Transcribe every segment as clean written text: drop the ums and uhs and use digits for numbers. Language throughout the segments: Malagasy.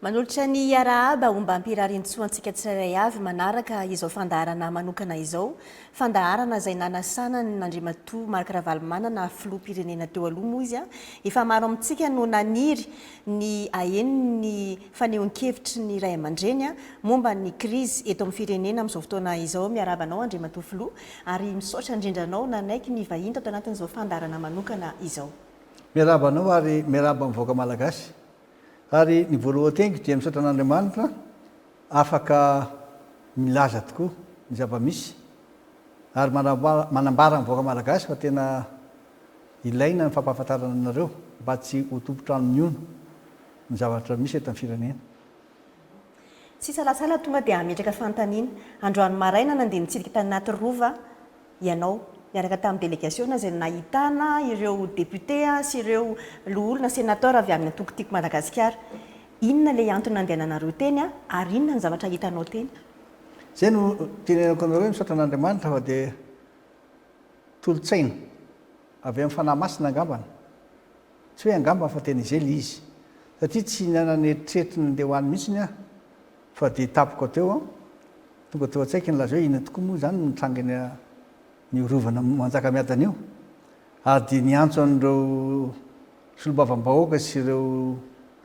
Manolotra ny arahaba ombam-pirarintsoa antsika tsirairay avy manaraka izao fandaharana manokana izao. Fandaharana izay nanasana an'Andriamatoa Marc Ravalomanana filoham-pirenena teo aloha moa izy. Efa maro amintsika no naniry ny haheno ny fanehoan-kevitry ny ray aman-dreny momba ny krizy eto amin'ny firenena amin'izao fotoana izao. Miarahaba anao Andriamatoa Filoha ary misaotra indrindra anao nanaiky ny vahiny tato anatin'izao fandaharana manokana izao. Miarahaba anao ary miarahaba ny vahoaka Malagasy. Ary ny voalohan-teniko dia misaotra an'Andriamanitra afaka milaza tokoa ny zava-misy ary manambara amin'ny vahoaka Malagasy fa tena ilaina ny fampahafantarana anareo mba tsy ho tompon-trano mihono ny zavatra misy eto amin'ny firenena. Tsy hisalasala tonga dia hametraka fanontaniana. Androany maraina nandeha nitsidika tanaty Rova ianao, niaraka tamin'ny delegasiona izay nahitana ireo député sy ireo loholona, sénateur avy amin'ny antoko Tiako Madagasikara. Inona ilay antony nandehananareo teny ary inona ny zavatra hitanao teny? Izay no tenenako anareo hoe misaotra an'Andriamanitra fa dia tolo-tsaina avy amin'ny Fanahy Masina angambany, tsy hoe angamba fa tena izay ilay izy, satria tsy nanana eritreritry ny handeha ho any mihitsiny aho fa dia tampoka teo aho tonga teo an-tsaiko nilaza hoe inona tokoa moa izany no nitranga eny an'io rovana Manjakamiadana io ary dia niantso an'ireo solombavambahoaka sy ireo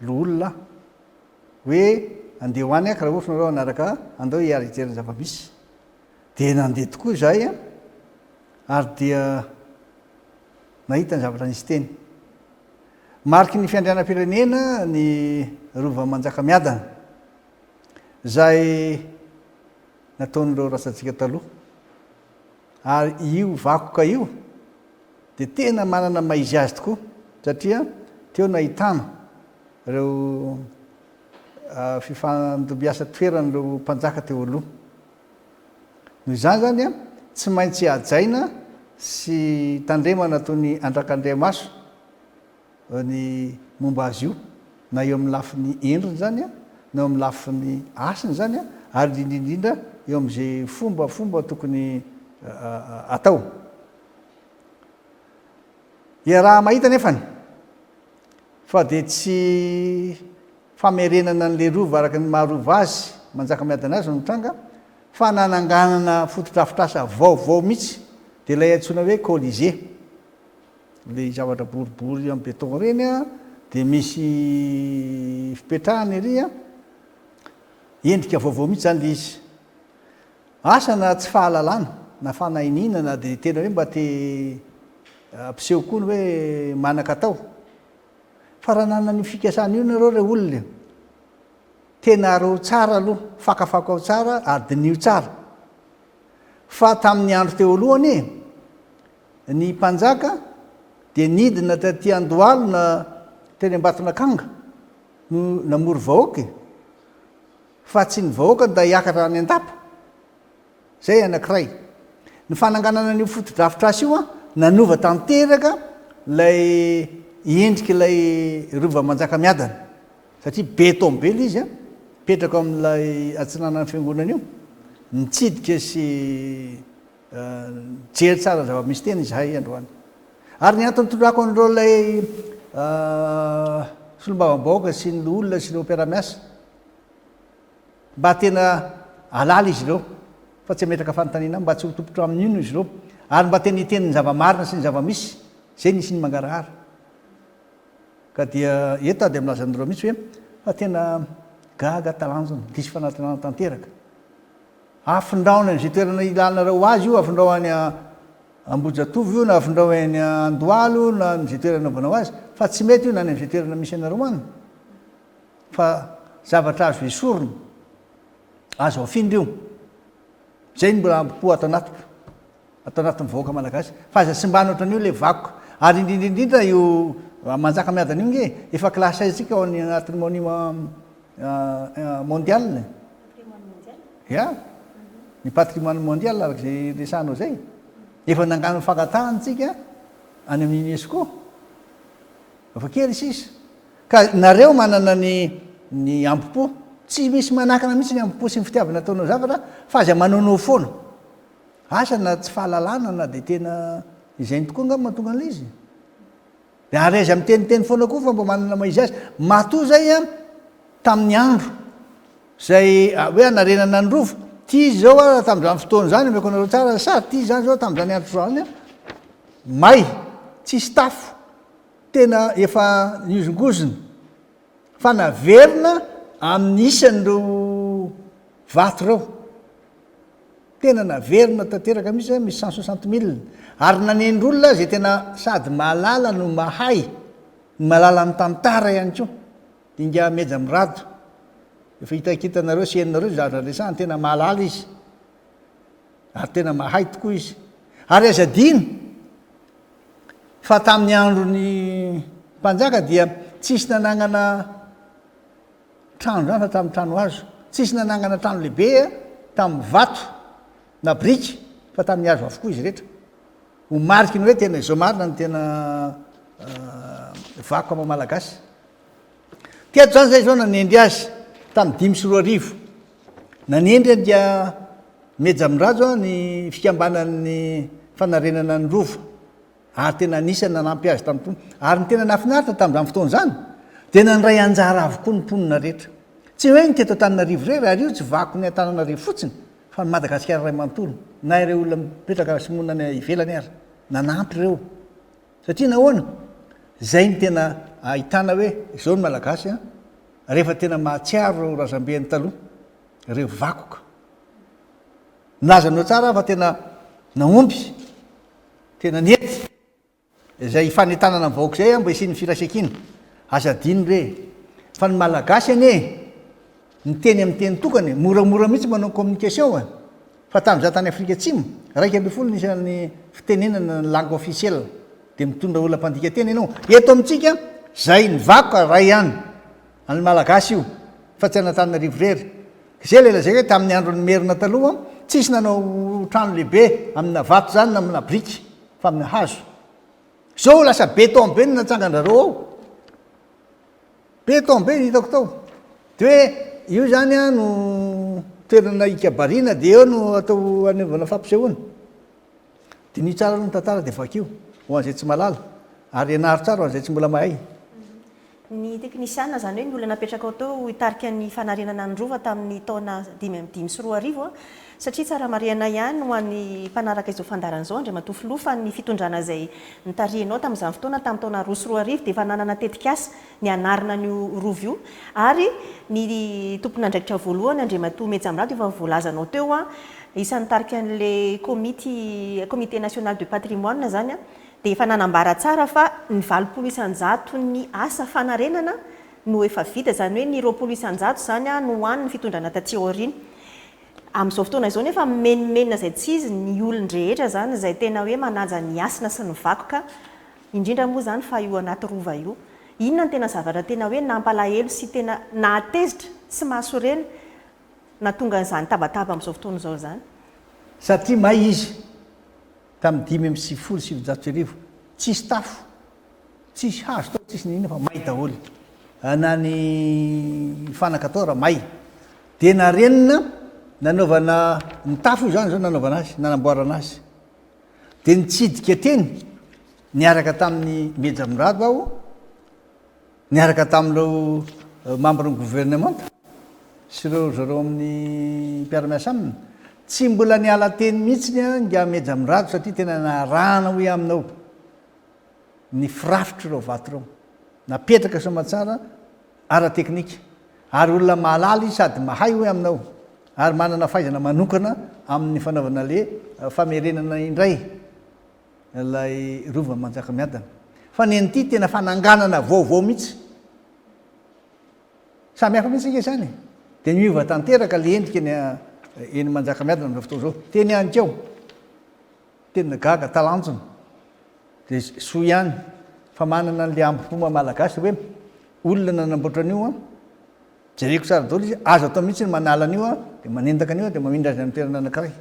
loholona aho hoe andeha ho any aho ka raha ohatra nareo hanaraka ahy andao hiara hijery ny zava-misy. Dia nandeha tokoa izahay ary dia nahita ny zavatra nisy teny. Mariky ny fiandrianam-pirenena ny Rova Manjakamiadana izay nataon'ireo razantsika taloha. Ary io vakoka io dia tena manana ny maha izy azy tokoa satria teo nahitana ireo fifandimbiasa toeran'ireo mpanjaka teo aloha. Noho izany izany, tsy maintsy hajaina sy tandremana toy ny andrak'Andriamaso ny momba azy io, na eo amin'ny lafiny endriny izany, na eo amin'ny lafiny hasiny izany, ary indrindra indrindra eo amin'izay fombafomba tokony atao. Iaraha-mahita anefany fa dia tsy famerenana an'ilay rova araka ny maha rova azy, Manjakamiadana azy no nitranga, fa nananganana fotodrafitrasa vaovao mihitsy, dia ilay antsoina hoe Colisée. Ilay zavatra boribory en béton ireny dia misy fipetrahana ery, endrika vaovao mihitsy izany ilay izy. Asa na tsy fahalalana, na fanahiniana, na dia tena hoe mba te hampiseho koa ny hoe manan-katao. Fa raha nanana an'io fikasana io nareo re olona e, tena araho tsara aloha, fakafakao tsara ary diniho tsara. Fa tamin'ny andro teo aloha anie, ny mpanjaka dia nidina taty Andohalo na teny Ambatonakanga no namory vahoaka e. Fa tsy ny vahoaka no hiakatra any an-dapa. Izay anankiray. Ny fananganana an'io fotodrafitrasa io nanova tanteraka ilay endrik'ilay Rova Manjakamiadana. Satria béton be ilay izy, mipetraka ao amin'ilay atsinanan'ny fiangonana io. Nitsidika sy nijery tsara ny zava-misy teny izahay androany. Ary ny antony nitondrako an'ireo ilay solombavambahoaka sy ny loholona sy ireo mpiara-miasa, Mba tena halala izy ireo fa tsy hametraka fanontaniana mba tsy ho tompon-trano amin'inona izy ireo ary mba tena hiteny ny zava-marina sy ny zava-misy izay nisy ny mangarahara. Ka dia eto aho dia milaza aminareo mihitsy hoe fa tena gaga talanjona, diso fanantenana tanteraka. Afindrao any amin'izay toerana ilanareo azy io, afindrao any Ambohijatovo io na afindrao any Andohalo io na amin'izay toerana anaovanao azy fa tsy mety io na any amin'izay toerana misy anareo any. Fa zavatra azo esorina, azo afindra io. Izay no mbola ampo ato anatiko, ato anatin'ny vahoaka malagasy. Fa aza simbana ohatran'io ilay vakoka. Ary indrindra indrindra io Manjakamiadana io nge, efa classé-ntsika ao anatin'ny monument mondial. Ya, ny patrimoine mondial araka izay resahanao izay. Efa nangano fangatahana tsika any amin'ny UNESCO. Efa kely sisa. Ka nareo manana ny ny ambo-po, tsy misy manakana mihitsy ny ambo-po sy ny fitiavana ataonao zavatra fa aza manaonao foana. Asa na tsy fahalalana na dia tena izay tokoa angamba mahatonga an'ilay izy. Dia ary aiza miteniteny foana koa fa mba manana maha izy azy. Matoa zay an, Tamin'ny andro izay hoe hanarenana ny Rova, ity izy izao ara tamin'izany fotoana izany, omeko anareo tsara ny sary, ity izany izao tamin'izany andro izany, may, tsisy tafo, tena efa nihozongozona, fa naverina amin'ny isan'ireo vato ireo. Tena naverina tanteraka mihitsy, misy 160 000. Ary nanendry olona izay tena sady mahalala no mahay, no mahalala ny tantara ihany koa. Dinga Meja Mirado. Efa hitakitanareo sy henonareo ny zavatra resahany, tena mahalala izy. Ary tena mahay tokoa izy. Ary aza adino fa tamin'ny andron'ny mpanjaka dia tsisy nanangana trano izany fa tamin'ny trano hazo. Tsisy nanangana trano lehibe tamin'ny vato na biriky fa tamin'ny hazo avokoa izy rehetra. Ho mariky ny hoe tena izao marina ny tena vakoka maha malagasy. Teto izany izay izao nanendry azy tamin'ny 2005. Nanendry an'i Meja Mirajo ny fikambanan'ny fanarenana ny Rova ary tena anisan'ny nanampy azy tamin'ny mponina. Ary ny tena nahafinaritra tamin'izany fotoana izany dia nandray anjara avokoa ny mponina rehetra. Tsy hoe ny teto Antananarivo irery ary io tsy vakon'ny Antananarivo fotsiny fa ny Madagasikara iray manontolo na ireo olona mipetraka sy monina any ivelany ary nanampy ireo. Satria nahoana? Izay no tena ahitana hoe izao ny Malagasy an, rehefa tena mahatsiaro ireo razambeny taloha, ireo vakoka. Milaza aminao tsara aho fa tena nahomby, tena nety izay fanentanana ny vahoaka izay mba hisian'ny firaisankina. Aza adino re fa ny Malagasy anie miteny amin'ny teny tokana e, moramora mihitsy manao communication e. Fa tamin'izaho tany Afrika Atsimo, 11 ny isan'ny fitenenana ny langue officielle, dia mitondra olona mpandika teny ianao. Eto amintsika, izay ny vakoka iray ihany, an'ny Malagasy io, fa tsy an'Antananarivo irery. Izay ilay lazaiko hoe tamin'ny andron'ny Merina taloha, tsisy nanao trano lehibe amina vato izany na amina biriky, fa amina hazo. Izao lasa béton be no natsangan-drareo ao. Béton be no hitako tao. Dia hoe io izany an no toerana hikabariana dia eo no atao hanaovana fampisehoana. Diniho tsara aloha ny tantara dia vakio ho an'izay tsy mahalala ary ianaro tsara ho an'izay tsy mbola mahay. Ny teknisiana, izany hoe ny olona napetrakao teo hitarika ny fanarenana ny Rova tamin'ny taona 2005, satria tsara marihana ihany ho an'ny mpanaraka izao fandaharana izao Andriamatoa Filoha fa ny fitondrana izay notarihinao tamin'izany fotoana tamin'ny taona 2002 dia efa nanana tetikasa ny hanarina an'io Rova io ary ny tompon'andraikitra voalohany Andriamatoa Meja Mirado efa voalazanao teo isan'ny nitarika an'ilay komity Comité National du Patrimoine izany dia efa nanambara tsara fa ny 80%-n'ny asa fanarenana no efa vita, izany hoe ny 20% izany no ho an'ny fitondrana taty aoriana. Amin'izao fotoana izao nefa mimenomenona izay tsy izy ny olon-drehetra izany izay tena hoe manaja ny hasina sy ny vakoka, indrindra moa izany fa io anaty rova io. Inona no tena zavatra tena hoe nampalahelo sy tena nahatezitra sy mahasorena nahatonga an'izany tabataba amin'izao fotoana izao izany? Satria may izy tamin'ny 1995, tsisy tafo, tsisy hazo tao, tsisy n'inona fa may daholo. Na ny fanaka tao ary may. Dia narenina nanaovana ny tafo io izany izao nanaovana azy, nanamboarana azy. Dia nitsidika teny niaraka tamin'ny Meja Mirado aho, niaraka tamin'ireo membre ny gouvernemanta sy ireo zareo amin'ny mpiara-miasa aminy. Tsy mbola niala teny mihitsy ny ingahy Meja Mirado satria tena narahana hoy aho aminao ny firafitr'ireo vato ireo. Napetraka soamatsara ara-teknika ary olona mahalala izy sady mahay hoy aminao ary manana fahaizana manokana amin'ny fanaovana le famerenana indray ilay Rova Manjakamiadana. Fa ny an'ity tena fananganana vaovao mihitsy. Samy hafa mihitsy ange izany e. Dia miova tanteraka le endrika eny eny Manjakamiadana amin'izao fotoana izao. Teny ihany koa. Tena gaga, talanjona. Dia soa ihany fa manana an'ilay hambom-po maha malagasy hoe olona nanamboatra an'io an, jereko tsara daholo izy, azo atao mihitsy ny manala an'io an, dia manendaka an'io an, dia mamindra azy any amin'ny toerana anankiray.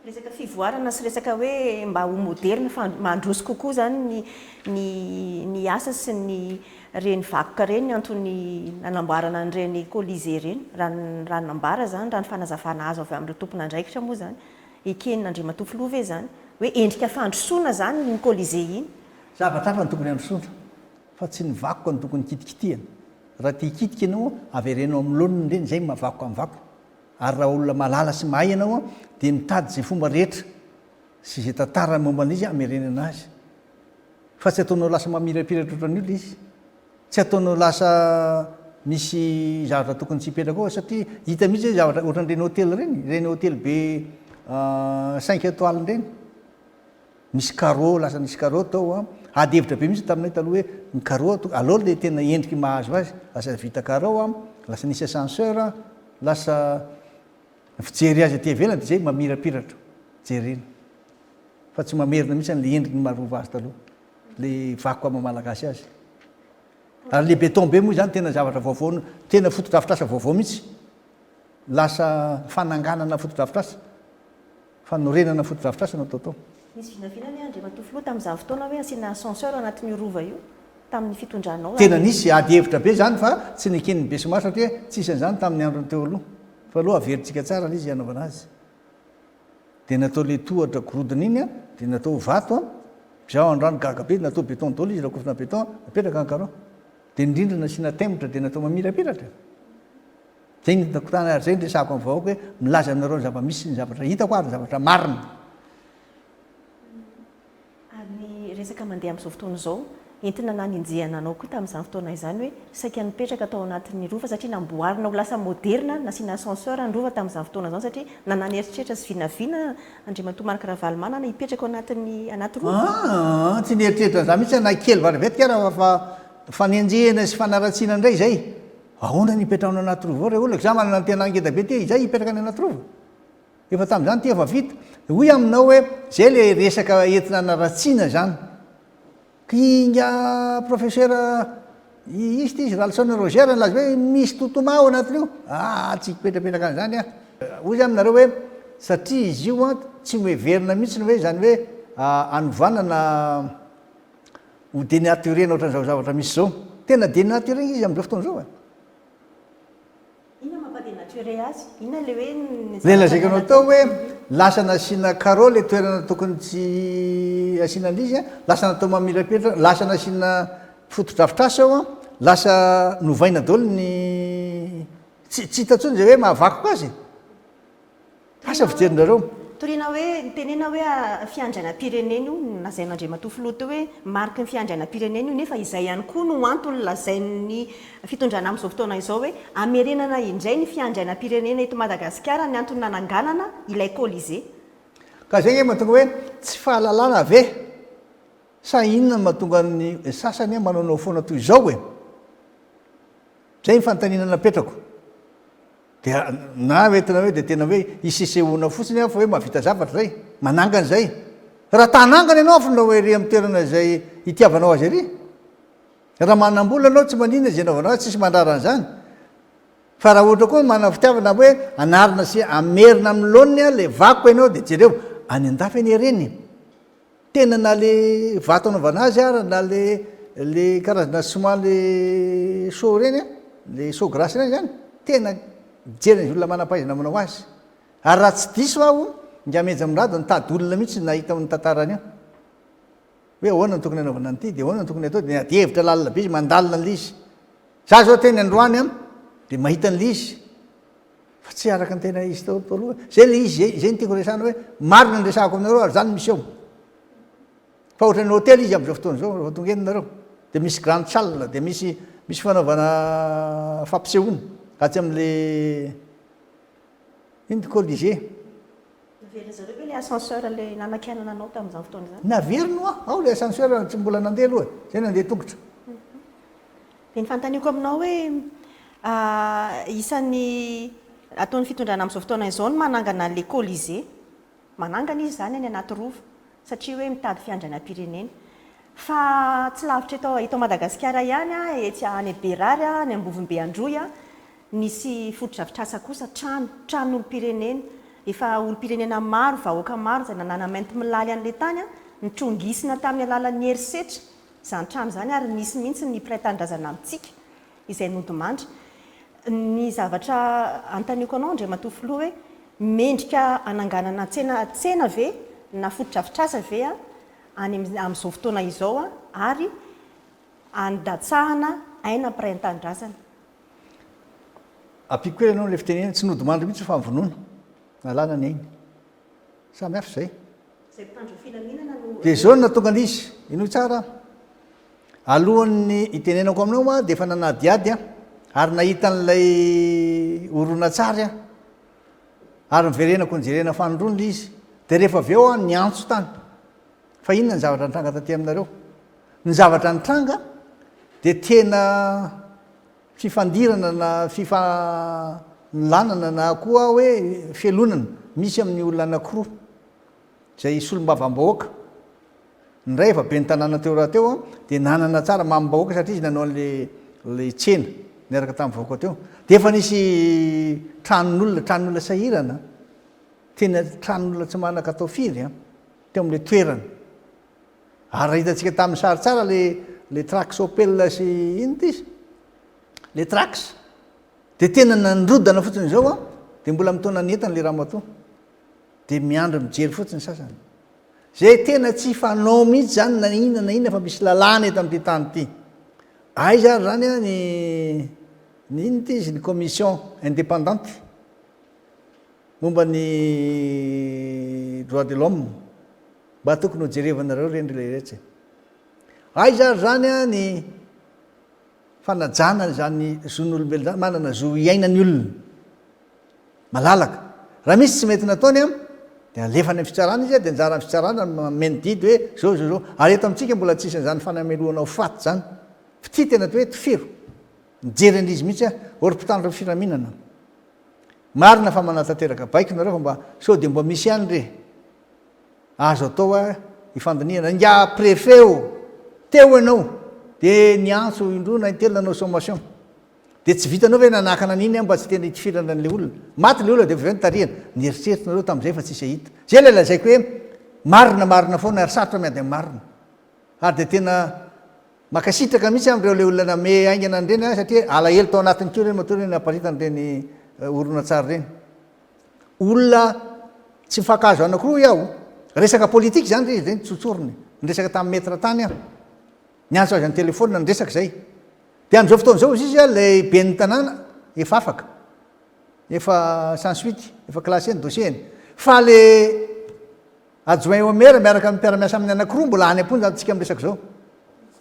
Resaka fivoarana sy resaka hoe mba ho moderina fa mandroso kokoa izany ny ny ny asa sy ny ireny vakoka ireny ny antony nanamboarana an'ireny Colisée ireny raha ny raha ny nambara izany raha ny fanazavana azo avy amin'ireo tompon'andraikitra moa izany. Eken'Andriamatoa Filoha ve izany? Hoe endrika fandrosoana izany iny Colisée iny? Zavatra hafa no tokony handrosoana fa tsy ny vakoka no tokony kitikitihana. Raha te hikitika ianao, avereno amin'ny laoniny ireny, izay no maha vakoka ny vakoka. Ary raha olona mahalala sy mahay ianao dia mitady izay fomba rehetra sy izay tantara momba an'izy hamerenana azy. Fa tsy ataonao lasa mamirapiratra ohatran'io ilay izy. Tsy ataonao lasa misy zavatra tokony tsy hipetraka ao satria hita mihitsy hoe zavatra ohatran'ireny hotely ireny, ireny hotely be cinq étoiles ireny. Misy carreau, lasa nisy carreau tao an. Ady hevitra be mihitsy taminay taloha hoe ny carreau to, aleo ilay tena endriky mahazo azy, lasa vita carreau an, lasa nisy ascenseur an, lasa ny fijery azy aty ivelany dia izay mamirapiratra jerena. Fa tsy mamerina mihitsy an'ilay endriky ny maha rova azy taloha, ilay vakoka maha malagasy azy. Ary ilay béton be moa izany tena zavatra vaovao, tena fotodrafitrasa vaovao mihitsy. Lasa fananganana fotodrafitrasa. Fanorenana fotodrafitrasa no atao tao. Nisy vinavina anie Andriamatoa Filoha tamin'izany fotoana hoe asiana ascenseur ao anatin'io rova io tamin'ny fitondranao Tena ary. nisy ady hevitra be izany fa tsy neken'ny besinimaro satria tsisy an'izany tamin'ny andron'ny teo aloha. Fa aloha averintsika tsara ilay izy hanaovana azy. Dia natao ilay tohatra gorodona iny dia natao vato an, izaho androany gaga be, natao béton daholo izy, rakofina béton, napetraka ny carreau. Dia ny rindrina nasiana temitra dia natao mamirapiratra. Zay no hitako tany ary zay no resahako amin'ny vahoaka hoe milaza aminareo ny zava-misy sy ny zavatra hitako ary ny zavatra marina. Ary ny resaka mandeha amin'izao fotoana izao, entina nanenjehana anao koa tamin'izany fotoana izany hoe saika nipetraka tao anatin'ny rova satria namboarina ho lasa moderina, nasiana ascenseur ny rova tamin'izany fotoana izany satria nanana eritreritra sy vinavina Andriamatoa Marc Ravalomanana hipetraka ao anatin'ny anaty rova. Aa, tsy nieritreritra an'izany mihitsy aho na kely varevetika ara fa fanenjehana sy fanaratsiana indray izay. Ahoana ny hipetrahana ao anaty rova ao re olona? Za manana ny tena ngeda be ty, izay hipetraka any anaty rova? Efa tamin'izany ty efa vita. Hoy aminao hoe zay le resaka entina anaratsiana zany. Kinga professeur izy ty izy Ralison Roger nilaza hoe misy totoma ao anatin'io. Ah tsy hipetrapetraka an'izany aho. Hoy za aminareo hoe satria izy io an tsy noheverina mihitsy ny hoe izany hoe anovana na Ho dénaturena ohatran'izao zavatra misy izao. Tena dénaturé izy amin'izao fotoana izao e. Inona mampa dénaturé azy? Inona ilay hoe ny Ilay lazaiko anao teo hoe lasa nasiana carreau ilay toerana tokony tsy asiana an'ilay izy an, lasa natao mamirapiratra, lasa nasiana fotodrafitrasa eo an, lasa novaina daholo ny tsy tsy hita intsony izay hoe mahavakoka azy e. Asa fijerinareo. Torina hoe, nitenena hoe fiandrianam-pirenena io, nolazain'Andriamatoa Filoha teo hoe mariky ny fiandrianam-pirenena io, nefa izay ihany koa no antony lazain'ny fitondrana amin'izao fotoana izao hoe hamerenana indray ny fiandrianam-pirenena eto Madagasikara ny antony nananganana ilay Colisée. Ka izay ange mahatonga hoe tsy fahalalana ve sa inona no mahatonga ny sasany manaonao foana toy izao e? Izay ny fanontaniana napetrako. Dia na entina hoe dia tena hoe hisesehoana fotsiny aho fa hoe mahavita zavatra izay, manangana izay. Raha ta hanangana ianao afindrao ery amin'ny toerana izay itiavanao azy ery. Raha manam-bola ianao tsy maninona izay anaovanao azy, tsisy mandrara an'izany. Fa raha ohatra koa manana fitiavana hoe anarina sy amerina amin'ny laoniny ilay vakoka ianao dia jereo any an-dafy anie ireny e. Tena na le vato anaovana azy ara na le le karazana ciment le chaud ireny an, le chaud grasse ireny zany, tena mijery an'izay olona manam-pahaizana manao azy. Ary raha tsy diso aho, Ingahy Meja Mirado nitady olona mihitsy nahita ny tantarany io. Hoe ahoana no tokony hanaovana an'ity, dia ahoana no tokony hatao, dia niady hevitra lalina be izy, mandalina an'ilay izy. Za zao teny androany an, dia mahita an'ilay izy. Fa tsy araka ny tena izy tao aloha. Zay le izy, zay, zay no tiako resahana hoe marina ny resahako aminareo ary zany no miseho. Fa ohatran'ny hotely izy amin'izao fotoana izao rehefa tonga eny nareo. Dia misy grande salle, dia misy misy fanaovana fampisehoana atsy amin'le ino ty Colisée. Naverin zareo ve le ascenseur le nanakianana anao tamin'izany fotoana izany? Naveriny hoa, ao le ascenseur tsy mbola nandeha aloha e, zay nandeha tongotra. Dia ny fanontaniako aminao hoe isan'ny ataon'ny fitondrana amin'izao fotoana izao ny manangana an'ilay Colisée. Manangana izy izany any anaty rova satria hoe mitady fiandrianam-pirenena. Fa tsy lavitra eto eto Madagasikara ihany, etsy any Berary, any Ambovombe Androy, nisy fotodrafitrasa kosa, trano, tranon'olom-pirenena. Efa olom-pirenena maro, vahoaka maro izay nanana mainty-milaly an'ilay tany, nitrongisina tamin'ny alalan'ny herisetra izany trano izany ary nisy mihitsy ny mpiray tanindrazana amintsika izay nodimandry. Ny zavatra anontaniako anao Andriamatoa Filoha hoe mendrika hananganana tsena tsena ve na fotodrafitrasa ve any amin'izao fotoana izao ary andatsahana aina mpiray tanindrazana? Ampiako kely ianao ilay fitenenana, tsy nodimandry mihitsy fa novonoina, nalana ny ainy. Samy hafa izay. Izay mpitandro ny filaminana no. Dia izao no nahatonga an'izy, henoy tsara an. Alohan'ny hitenenako aminao aho dia efa nanadihady aho ary nahita an'ilay horonantsary aho. Ary niverenako nijerena fanindroany ilay izy. Dia rehefa avy eo aho niantso tany. Fa inona ny zavatra nitranga taty aminareo? Ny zavatra nitranga dia tena fifandirana na fifanolanana na koa hoe fialonana misy amin'ny olona anankiroa izay solombavambahoaka. Ny iray efa ben'ny tanàna teo rahateo dia nanana tsara mamim-bahoaka satria izy nanao an'ilay ilay tsena niaraka tamin'ny vahoaka teo. Dia efa nisy tranon'olona, tranon'olona sahirana, tena tranon'olona tsy manan-katao firy an, teo amin'ilay toerana. Ary raha hitantsika tamin'ny sary tsara le le trax Opel sy inona ity izy? Le trax. Dia tena nandrodana fotsiny izao an, dia mbola mitaona ny entany le ramatoa. Dia miandry mijery fotsiny ny sasany. Izay tena tsy fanao mihitsy izany na inona na inona fa misy lalàna eto amin'ity tany ity. Aiza ary izany an ny ny inona ity izy ny commission indépendante momba ny droit de l'homme. Mba tokony ho jerevanareo ireny ry lehiretsy e. Aiza ary izany an ny fanajana izany zon'olombelona izany, manana zo hiaina ny olona. Malalaka. Raha misy tsy mety nataony an, dia alefa any amin'ny fitsarana izy an, dia anjaran'ny fitsarana no manome ny didy hoe zao zao zao. Ary eto amintsika mbola tsisy an'izany fanamelohana ho faty izany. Fitia tena atao hoe tifiro. Nijery an'izy mihitsy aho, ô ry mpitandro ny filaminana. Marina fa manatanteraka baiko nareo fa mba sao dia mba misy ihany re. Azo atao a ifandinihana. Ingahy préfet ô! Teo ianao dia niantso indroa na intelo nanao sommation. Dia tsy vitanao ve nanakana an'iny aho mba tsy tena hitifirana an'ilay olona? Maty ilay olona dia avy eo nitarihana. Nieritreritrareo tamin'izay fa tsisy hahita. Izay ilay lazaiko hoe marina marina foana ary sarotra miady amin'ny marina. Ary dia tena mankasitraka mihitsy aho amin'ireo ilay olona namehy haingana an'ireny aho satria alahelo tao anatiny koa ireny matoa ireny naparitany ireny horonantsary ireny. Olona tsy mifankahazo anakiroa hoy aho. Resaka politika izany re izy ireny tsotsoriny. Niresaka tamin'ny maître tany aho. Niantso azy an-telefaonina niresaka izay. Dia amin'izao fotoana izao hozy izy ilay ben'ny tanàna efa afaka. Efa sans suite, efa classé ny dossier-ny. Fa le adjoint au maire miaraka amin'ny mpiara-miasa aminy anakiroa mbola any am-ponja tsika miresaka izao.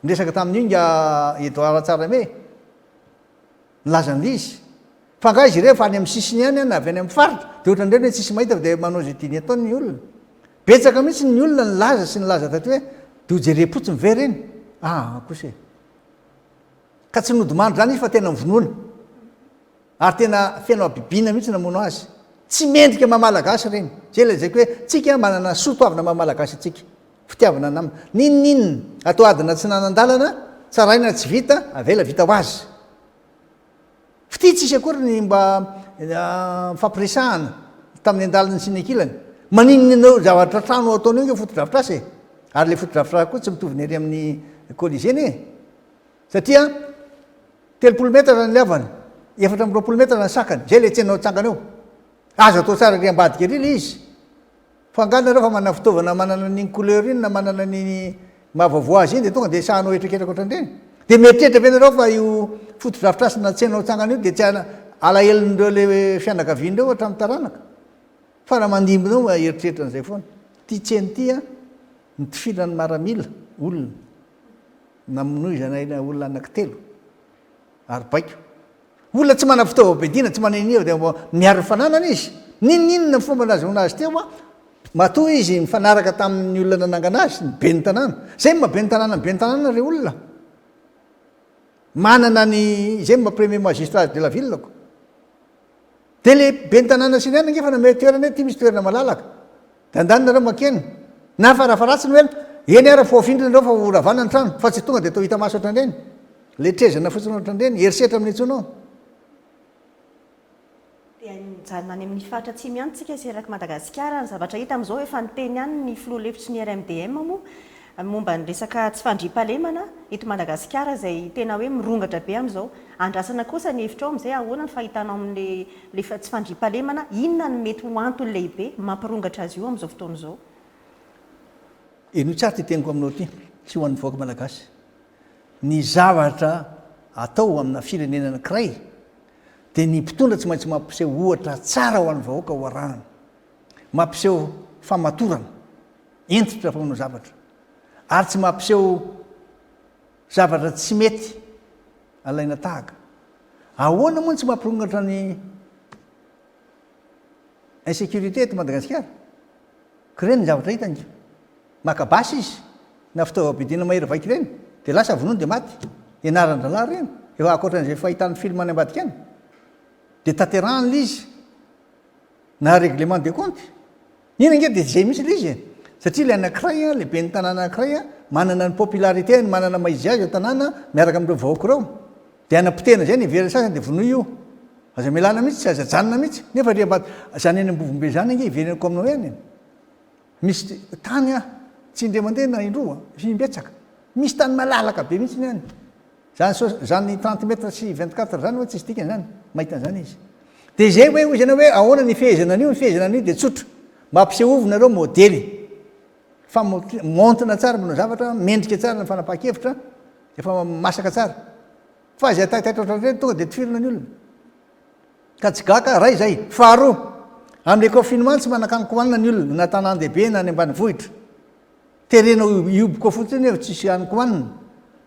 Niresaka tamin'io ingahy Edouard Ratsarame. Nilaza an'ilay izy. Fa angaha izy ireo efa any amin'ny sisiny ihany na avy any amin'ny faritra dia ohatran'ireny hoe tsisy mahita fa dia manao izay tiany atao ny olona. Betsaka mihitsy ny olona nilaza sy nilaza taty hoe dia ho jerem-potsiny ve ireny? Aa kosa e. Ka tsy nodimandry izany izy fa tena novonoina. Ary tena feno habibiana mihitsy namono azy. Tsy mendrika maha Malagasy ireny. Izay ilay lazaiko hoe tsika manana soa toavina maha Malagasy antsika. Fitiavana namana. N'inon'inona atao adina tsy nanan-dalana, tsaraina tsy vita, avela vita ho azy. Fitia tsisy akory ny mba nifampiresahana tamin'ny andaliny sy ny ankilany. Maninona ianao zavatra trano ataonao io ange fotodrafitrasa e! Ary ilay fotodrafitrasa koa tsy mitovy ny ery amin'ny Colisée anie e! Satria 30 metatra ny lavany, 24 metatra ny sakany, izay ilay tsena atsangana eo. Azo atao tsara ery ambadika ery ilay izy. Fa angaha nareo fa manana fitaovana manana an'iny couleur iny na manana an'iny maha vaovao azy iny dia tonga dia sahanao hetraketraka ohatran'ireny? Dia mieritreritra ve nareo fa io fotodrafitrasa na tsena ao tsangana io dia tsy alahelon'ireo le fianakaviana ireo hatramin'ny taranaka? Fa raha mandimbinao mba eritreritra an'izay foana. Ity tsena ity an, nitifiran'ny maramila olona, namonoizana ilay olona anankitelo ary baiko. Olona tsy manana fitaovam-piadiana, tsy manana inona dia mba miaro ny fananany izy. N'inon'inona fomba nahazoana azy teo, matoa izy nifanaraka tamin'ny olona nanangana azy, ny ben'ny tanàna. Izay no maha ben'ny tanàna ny ben'ny tanàna ireo olona. Manana ny, izay no maha premier magistrat de la ville ko. Dia ilay ben'ny tanàna sy ny anona ange efa namehy toerana hoe ity misy toerana malalaka. Dia andany nareo makeny. Na farafaharatsiny hoe eny ara fo afindra nareo fa ho ravana ny trano fa tsy tonga dia atao hita maso ohatran'ireny. Letrezana fotsiny ohatran'ireny. Herisetra amin'ny antsoina ao. Dia mijanona any amin'ny faritra atsimo ihany tsika sy erak'i Madagasikara. Ny zavatra hita amin'izao efa niteny ihany ny filoha lefitry ny RMDM moa momba ny resaka tsy fandriampahalemana eto Madagasikara izay tena hoe mirongatra be amin'izao. Andrasana kosa ny hevitrao amin'izay, ahoana ny fahitanao amin'ilay tsy fandriampahalemana, inona no mety ho antony lehibe mampirongatra azy io amin'izao fotoana izao? Henoy tsara ity teniko aminao ity sy ho an'ny vahoaka malagasy. Ny zavatra atao amina firenena anankiray. Dia ny mpitondra tsy maintsy mampiseho ohatra tsara ho an'ny vahoaka ho arahana. Mampiseho famatorana, hentitra fa manao zavatra. Ary tsy mampiseho zavatra tsy mety alaina tahaka. Ahoana moa no tsy mampirongatra ny insécurité eto Madagasikara? K'ireny ny zavatra hitany ka. Maka basy izy, na fitaovam-piadiana mahery vaika ireny, dia lasa vonoiny dia maty. Ianaran-drahalahy ireny, efa ankoatran'izay fahitany film any ambadika any. Dia tanterahany ilay izy. Na règlement de compte. Iny ange dia izay mihitsy ilay izy e. Satria ilay anankiray, ilay ben'ny tanàna anankiray, manana ny popularité-ny, manana ny maha izy azy ao an-tanàna, miaraka amin'ireo vahoaka ireo. Dia hanapotehana izay ny heverin'ny sasany dia vonoy io. Aza amelana mihitsy, tsy aza ajanona mihitsy. Nefa ry ambady, izany any Ambovombe izany ange hiverenako aminao ihany e. Misy tany aho, tsy indray mandeha na indroa, fa imbetsaka. Misy tany malalaka be mihitsy any. Izany so, izany 30 mètres sy 24 izany hoe tsisy dikany izany, mahita an'izany izy. Dia izay hoe hoy izy hoe ahoana ny fehezana an'io, ny fehezana an'io dia tsotra. Mba ampisehovy nareo modely. Fa montina tsara manao zavatra, mendrika tsara ny fanapahan-kevitra, efa masaka tsara. Fa izay taitaitra ohatran'ireny tonga dia tifirina ny olona. Ka tsy gaga, ray izay. Faharoa, amin'ilay confinement tsy manan-kanin-kohanina ny olona, na tanàn-dehibe na any ambanivohitra. Terena hihoboka fotsiny eo, tsisy hanin-kohanina.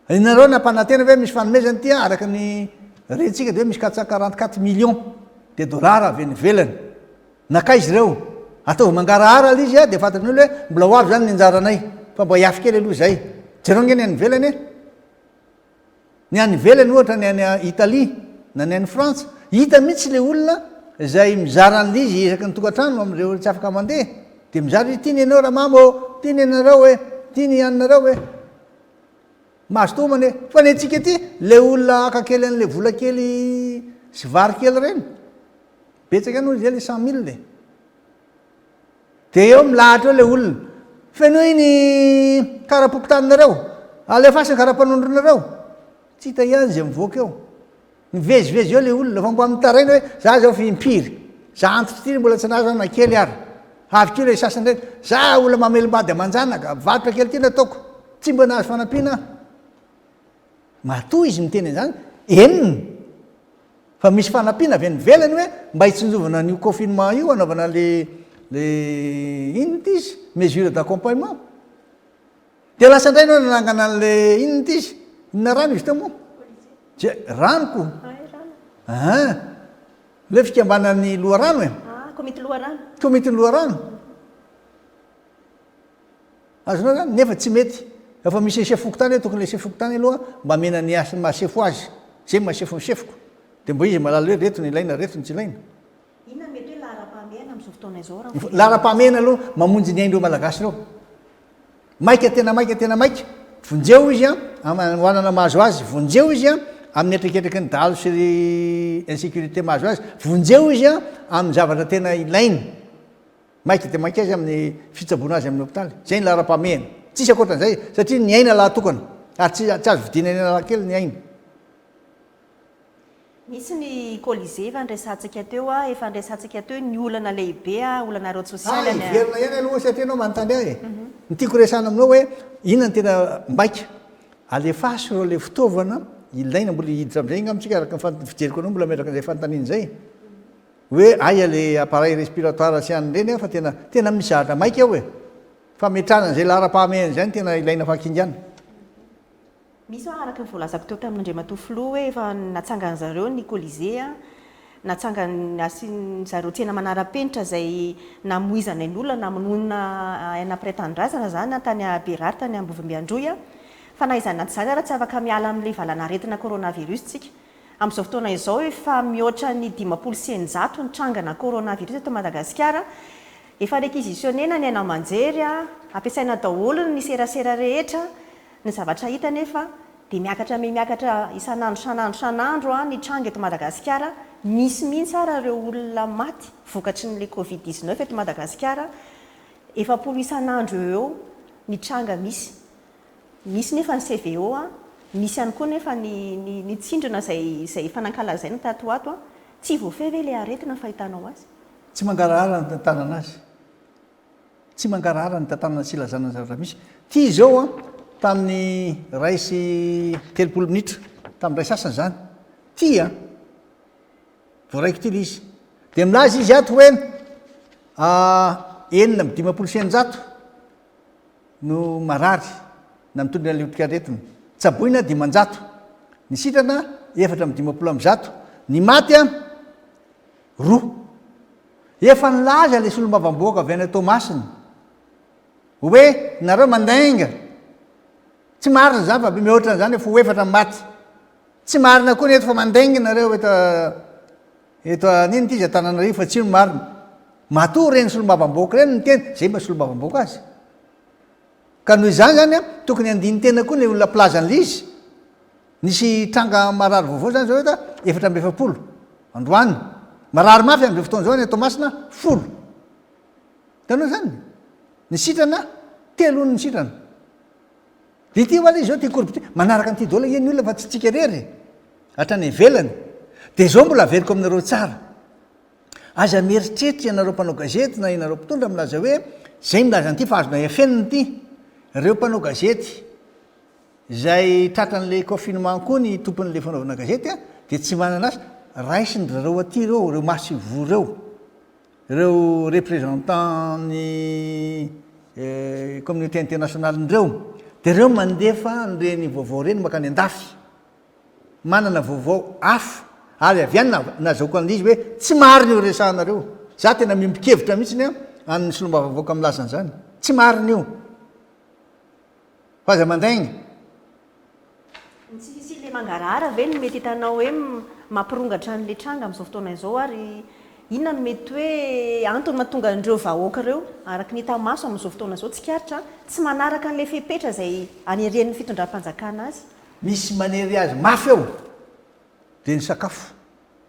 Ianareo nampanantena ve misy fanomezana ity an, araka ny rentsika dia hoe misy 444 millions de dollars avy any ivelany. Nankaiza ireo? Ataovy mangarahara ilay izy dia fantatry ny olona hoe mbola ho avy izany ny anjaranay fa mba hiafy kely aloha izay. Jereo ange ny any ivelany e! Ny any ivelany ohatra ny any Italie na ny any Frantsa, hita mihitsy ilay olona izay mizara an'ilay izy isaky ny tokantrano amin'ireo tsy afaka mandeha dia mizara izy, ity ny anao ramama ô, ity ny anareo e, ity ny anareo e. Mazotoa homana e. Fa ny antsika ity, ilay olona haka kely an'ilay vola kely sy vary kely ireny, betsaka ihany hoy izy ilay 100 mille e. Dia eo milahatra eo ilay olona. Fenoy ny kara-pokotaninareo. Alefaso ny kara-panondronareo. Tsy hita ihany izay mivoaka eo. Mivezivezy eo ilay olona. Fa mba mitaraina hoe za izao fa impiry. Za antitra ity mbola tsy nahazo aho na kely ary. Avy koa ilay sasany indray. Za olona mamelom-bady aman-janaka. Varotra kely ity no ataoko. Tsy mba nahazo fanampiana aho. Matoa izy miteny an'izany, henony fa misy fanampiana avy any ivelany hoe mba hitsinjovana an'io confinement io, hanaovana le le inona ity izy, mesure d'accompagnement. Dia lasa indray ianao nanangana an'le inona ity izy, inona rano izy teo moa? Tsy rano ko. Ahan. Le fikambanan'ny loharano e. Ah, komity loharano. Komity loharano. Azonao zany? Nefa tsy mety. Efa misy chef fokontany eo, tokony le chef fokontany aloha mba amena ny hasin'ny maha sefo azy. Zay maha sefo ny sefoko. Dia mba izy mahalala hoe reto no ilaina, reto no tsy ilaina. Inona no mety hoe laharam-pahamehana amin'izao fotoana izao raha ny firenena? Laharam-pahamehana aloha mamonjy ny ain'ireo Malagasy ireo. Maika tena maika tena maika. Vonjeo izy an, hanoanana mahazo azy. Vonjeo izy an, amin'ny hetraketraky ny dahalo sy ny insécurité mahazo azy. Vonjeo izy an, amin'ny zavatra tena ilainy. Maika dia maika azy amin'ny fitsaboana azy amin'ny hopitaly. Izay ny laharam-pahamehana. Tsisy ankoatran'izay satria ny aina lahatokana ary tsy tsy azo vidiana eny Analakely ny aina. Misy ny Colisée efa niresahantsika teo, efa niresahantsika teo ny olana lehibe, olana ara-tsosialy any. Hiverina ihany aloha satria ianao manontany ahy e. Ny tiako resahana aminao hoe inona no tena maika? Alefaso ireo ilay fitaovana ilaina, mbola hiditra amin'izay angamba tsika araka ny fijeriko anao mbola hametraka an'izay fanontaniana izay. Hoe aia le appareil respiratoire sy an'ny reny fa tena tena misy zavatra maika ao e! Fametrahana an'izay laharam-pahamehana izay no tena ilaina fahakingana. Misy hoa araka ny voalazako teo tamin'Andriamatoa Filoha hoe efa natsangan'zareo ny Colisée, natsangan'ny asian'zareo tsena manara-penitra izay namoizana ain'olona, namonoana aina mpiray tanindrazana izany tany Berary, tany Ambovombe Androy. Fa na izany na tsy izany ary tsy afaka miala amin'ilay valan'aretina coronavirus tsika. Amin'izao fotoana izao, efa mihoatra ny 650 ny trangana coronavirus eto Madagasikara. Efa réquisitionner-na ny haino aman-jery, ampiasaina daholo ny serasera rehetra. Ny zavatra hita anefa dia miakatra miha-miakatra isan'andro isan'andro isan'andro ny tranga eto Madagasikara. Misy mihitsy ara ireo olona maty vokatry ny covid 19 eto Madagasikara. 40 isan'andro eo ho eo ny tranga misy. Misy nefa ny CVO a, misy ihany koa nefa ny ny tsindrona izay izay efa nankalazaina tato ho ato a. Tsy voafehy ve ilay aretina ny fahitanao azy? Tsy mangarahara ny tantanana azy. Tsy mangarahara ny tantanana sy ilazana ny zavatra misy. Ity izao an, tamin'ny 31 minitra, tamin'ny iray sasany izany. Ity an! Voaraiko ity ilay izy. Dia milaza izy ato hoe 656 no marary na mitondra ilay otrikaretina. Tsaboina 500. Ny sitrana 154. Ny maty roa. Efa nilaza ilay solombavambahoaka avy any Toamasina hoe nareo mandainga. Tsy marina izany fa mihoatra an'izany efa ho efatra ny maty. Tsy marina koa ny eto fa mandainga nareo eto eto an'inona ity izy Antananarivo fa tsy io no marina. Matoa ireny solombavambahoaka ireny miteny, zay mba solombavambahoaka azy. Ka noho izany zany an, tokony handini-tena koa ny olona mpilaza an'ilay izy. Nisy tranga marary vaovao zany zao eto, 44 androany. Marary mafy amin'izao fotoana izao any Toamasina, folo. Hitanao zany? Ny sitrana, telo hono ny sitrana. Dia ity ho'a ilay izy zao, ity courbe ity, manaraka an'ity daholo anie ny olona fa tsy tsika irery e! Hatrany ivelany. Dia izao mbola averiko aminareo tsara. Aza mieritreritra ianareo mpanao gazety na ianareo mpitondra milaza hoe izay milaza an'ity fa azonay afenina ity. Ireo mpanao gazety izay tratran'ilay confinement koa ny tompon'ilay fanaovana gazety dia tsy manana asa. Raisin-dry zareo aty ireo, ireo masoivoho ireo. Ireo représentant ny communauté internationale ireo dia ireo mandefa an'ireny vaovao ireny mankany an-dafy, manana vaovao hafa ary avy any nahazoako an'ilay izy hoe tsy marina io resahanareo, za tena miombon-kevitra mihitsiny an amin'ny solombavambahoaka milaza an'izany, tsy marina io fa aza mandainga. Ny tsy fisian'ilay mangarahara ve no mety hitanao hoe mampirongatra an'ilay tranga amin'izao fotoana izao ary inona no mety hoe antony mahatonga an'ireo vahoaka ireo araka ny hita maso amin'izao fotoana izao tsikaritra tsy manaraka an'ilay fepetra izay aneren'ny fitondram-panjakana azy? Misy manery azy mafy eo dia ny sakafo,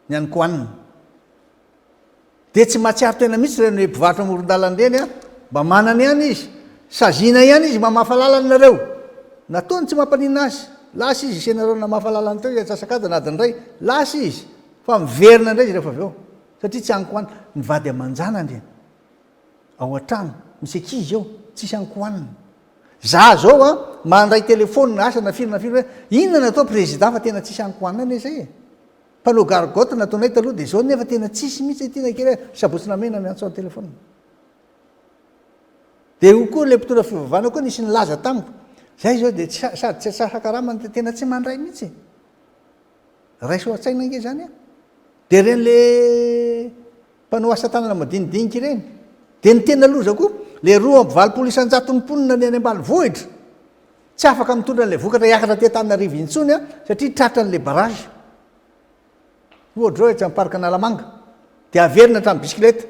ny hanin-kohanina. Dia tsy mahatsiaro tena mihitsy ireny mpivarotra amoron-dalana ireny an! Mba manana ihany izy. Saziana ihany izy mamafa lalana nareo. Nataony tsy mampaninona azy. Lasa izy isenareo namafa lalana teo izy antsasak'adiny, adiny iray. Lasa izy. Fa miverina indray izy rehefa avy eo. Satria tsy hanin-kohanina. Ny vady aman-janany ao an-trano, misy ankizy ao, tsisy hanin-kohanina. Za zao an, mandray telephone asa na firy na firy hoe, inona no atao président fa tena tsisy hanin-kohanina anie zay e. Mpanao gargotte nataonay taloha dia izao nefa tena tsisy mihitsy aty na kely aza, sabotsy namena miantso an telephone. Dia io koa ilay mpitondra fivavahana koa nisy nilaza tamiko, zay izao dia tsy sady tsy atsasa-karama no tena tsy mandray mihitsy. Raiso an-tsaina ange izany an. Dia ireny le mpanao asa tanana madinidinika ireny. Dia ny tena loza koa, le 82 isan-jaton'ny mponina any ambanivohitra, Tsy afaka mitondra an'ilay vokatra hiakatra aty Antananarivo intsony aho satria tratran'ilay barrage. Ohatra izao etsy amin'ny parc Analamanga dia averina hatramin'ny bisikileta.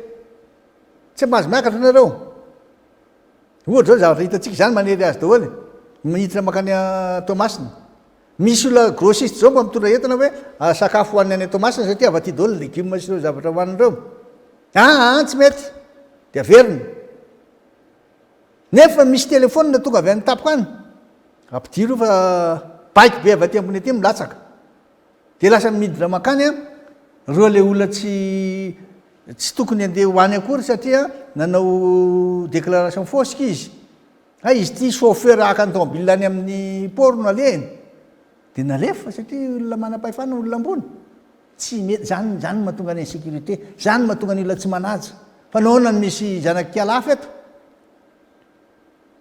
Tsy mahazo miakatra nareo. Ohatra izao zavatra hitantsika izany manery azy daholo. Miditra mankany Toamasina. Misy olona grossiste izao mba mitondra entana hoe ah, sakafo hohaniny any Toamasina satria avy aty daholo ny legioma sy ireo zavatra hohaniny ireo. Ah, ah, tsy mety. Dia averina. Nefa misy telephone tonga avy any tampoka any, ampidiro io fa baiko be avy aty ambony aty milatsaka. Dia lasa midina mankany an, ireo ilay olona tsy tsy tokony handeha ho any akory satria nanao déclaration fausse izy. Hay izy ity chauffeur haka ny tomobile any amin'ny port no alehiny. Dia nalefa satria olona manam-pahefana, olona ambony. Tsy mety, izany izany no mahatonga ny insécurité, izany no mahatonga ny olona tsy manaja. Fa nahoana no misy zanak'ikala hafa eto?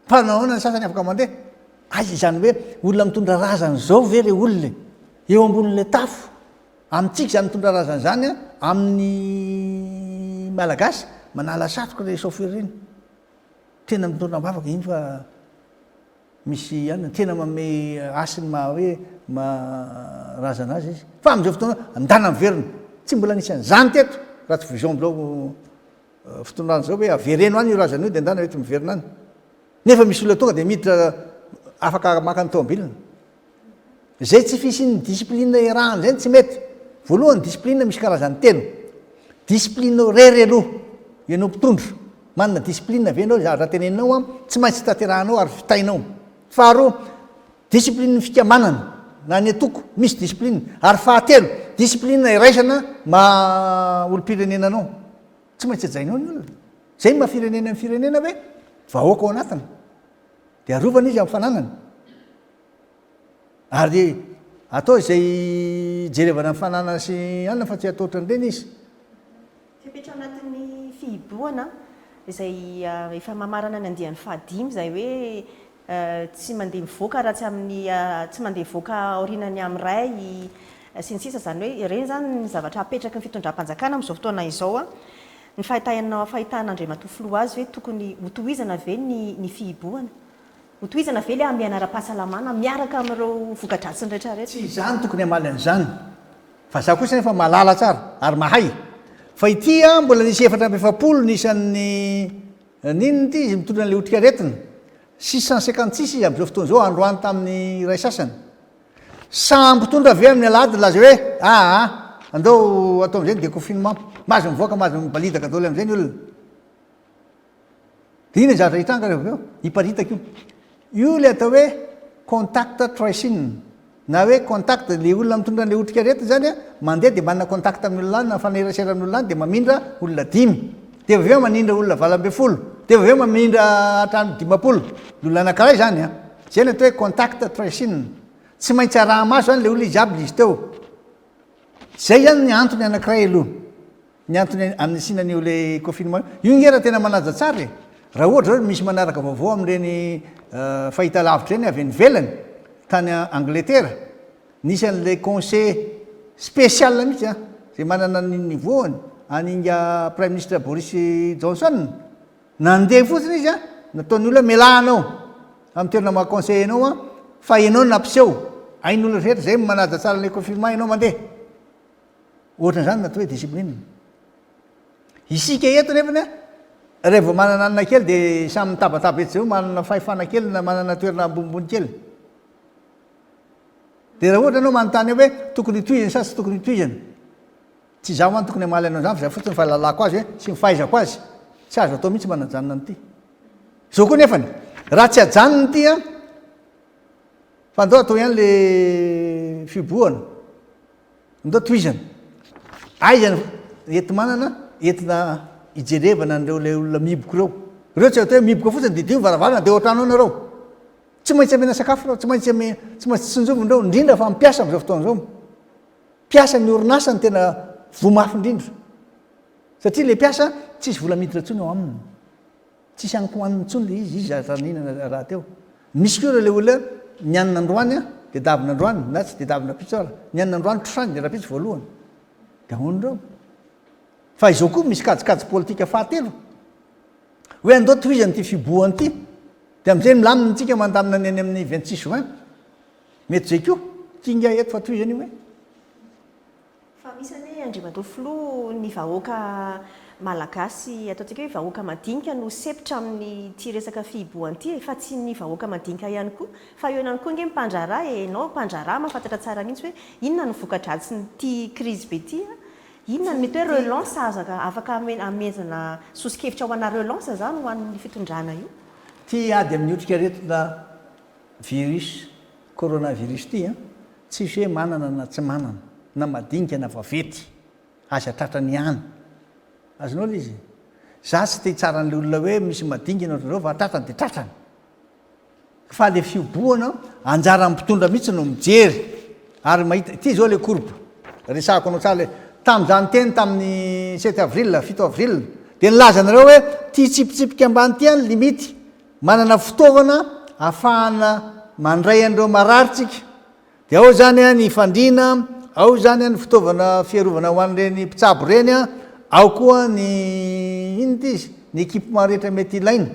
Fa nahoana ny sasany afaka mandeha? Aiza izany hoe olona mitondra razana izao ve re olona e? Eo ambonin'ilay tafo. Amintsika izany mitondra razana izany an, amin'ny Malagasy, manala satroka ilay chauffeur iny. Tena mitondra am-bavaka iny fa Misy ihany ny tena manome hasy ny maha hoe maha razana azy izy. Fa amin'izao fotoana andana miverina. Tsy mbola nisy an'izany teto raha tsy vision amin'izao fitondrana izao hoe avereno any io razana io dia andana eto miverina any. Nefa misy olona tonga dia miditra afaka maka ny tomobilina. Izay tsy fisian'ny discipline iarahana izay no tsy mety. Voalohany discipline misy karazany telo. Discipline irery aloha, ianao mpitondra. Manana discipline ve ianao, zavatra teneninao an, tsy maintsy tanterahanao ary vitainao. Faharoa, discipline fikambanana na ny antoko, misy discipline. Ary fahatelo, discipline iraisana maha olom-pirenena anao. Tsy maintsy hajainao ny olona. Izay no maha firenena ny firenena hoe vahoaka ao anatiny. Dia arovana izy amin'ny fananany. Ary. Atao izay hijerevana ny fananana sy anona fa tsy atao ohatran'ireny izy. Fepetra anatin'ny fihibohana izay efa mamarana ny andiany fahadimy izay hoe tsy mandeha mivoaka raha tsy amin'ny tsy mandeha mivoaka aorianan'ny amin'iray sy ny sisa izany hoe ireny izany ny zavatra apetraky ny fitondram-panjakana amin'izao fotoana izao. Ny fahitahanao fahitan'Andriamatoa Filoha azy hoe tokony hotohizana ve ny ny fihibohana? Hotohizana ve ilay hamehana ara-pahasalamana miaraka amin'ireo voka-dratsiny rehetra rehetra? Tsy izaho no tokony hamaly an'izany fa izaho kosa anefa mahalala tsara ary mahay fa ity an mbola nisy 44 ny isan'ny n'inona ity izy mitondra an'ilay otrikaretina, 656 izy amin'izao fotoana izao androany tamin'ny iray sasany. Samy mpitondra ve amin'ny alahady nilaza hoe aa andao atao amin'izay ny déconfinement, mahazo mivoaka mahazo mibalidaka daholo amin'izay ny olona. Dia inona ny zavatra hitranga rehefa avy eo? Hiparitaka io. Io ilay atao hoe contact tracing na hoe contact, ilay olona mitondra an'ilay otrikaretina izany an, mandeha dia manana contact amin'ny olona any na mifanerasera amin'ny olona any dia mamindra olona dimy. Dia avy eo manindra olona 18. Dia avy eo mamindra hatrany 50. Ny olona anankiray izany an. Izay no atao hoe contact tracing. Tsy maintsy araha-maso izany ilay olona izy aby izy teo. Izay izany ny antony anankiray aloha. Ny antony anisiana an'io ilay confinement io. Io nge raha tena manaja tsara e. Raha ohatra zao misy manaraka vaovao amin'ireny fahitalavitra ireny avy any ivelany, tany Angletera, nisy an'ilay conseil spécial mihitsy an, izay manana ny niveau-ny, an'ingahy Praiminisitra Boris Johnson, nandeha fotsiny izy an, nataon'ny olona hoe mialà anao amin'ny toerana maha conseiller anao an, fa ianao no nampiseho, hain'ny olona rehetra izay manaja tsara an'ilay confinement ianao mandeha. Ohatran'izany ny atao hoe discipline. Isika eto nefany an, raha vao manana anona kely dia samy mitabataba etsy eo, manana fahefana kely na manana toerana ambonimbony kely. Dia raha ohatra ianao manontany eo hoe tokony hitohizana sa tsy tokony hitohizana, tsy izaho manko tokony hamaly anao izany fa izay fotsiny ny fahalalako azy hoe sy ny fahaizako azy, tsy azo atao mihitsy manajanona an'ity. Izao koa nefany, raha tsy ajanona ity an, fa andao atao ihany le fihibohana. Ndao tohizana. Aiza ny enti-manana entina hijerevana an'ireo ilay olona mihiboka ireo? Ireo tsy atao hoe mihiboka fotsiny dia didio ny varavarana dia ao an-trano ao nareo. Tsy maintsy amena sakafo ireo, tsy maintsy ame, tsy maintsy tsinjovina ireo, indrindra fa mpiasa amin'izao fotoana izao. Mpiasa ny orinasa no tena voa mafy indrindra. Satria ilay mpiasa tsisy vola miditra intsony ao aminy. Tsisy ankohaniny intsony ilay izy, izy aza nihinana rahateo. Misy koa ireo ilay olona ny hanina androany dia davina androany na tsy dia davina rahampitso ara. Ny hanina androany trosany dia rahampitso voalohany. Dia ahoana ireo? Fa izao koa misy kajikajy politika fahatelo. Hoe andao tohizana ity fihibohana ity. Dia amin'izay milamina isika mandamina ny any amin'ny 26 juin. Mety izay koa. Ity ingahy eto fa tohizana io e. Fa misy anie Andriamatoa Filoha ny vahoaka Malagasy ataontsika hoe vahoaka madinika no sempotra amin'ity resaka fihibohana ity e, fa tsy ny vahoaka madinika ihany koa fa eo ihany koa ange ny mpandraharaha e, ianao mpandraharaha mahafantatra tsara mihitsy hoe inona no voka-dratsin'ity crise be ity a, inona no mety hoe relance azaka afaka amezana soso-kevitra ho ana relance izany ho an'ny fitondrana io. Ity ady amin'ny otrikaretina virus coronavirus ity an, Tsisy hoe manana na tsy manana, na madinika na vaventy, aza tratrany ihany. Azonao ilay izy? Za tsy te hitsara an'ilay olona hoe misy madinika na ohatran'izao fa tratrany dia tratrany. Fa ilay fihobohana, anjaran'ny mpitondra mihitsy no mijery ary mahita, ity izao ilay courbe, resahako anao tsara ilay, tamin'izaho niteny tamin'ny sept avril, fito avril, dia nilaza anareo hoe ity tsipitsipika ambany ity an limite, Manana fitaovana ahafahana mandray an'ireo marary tsika. Dia ao izany ny fandriana, ao izany ny fitaovana fiarovana ho an'ireny mpitsabo ireny, ao koa ny inona ity izy, ny équipement rehetra mety ilaina.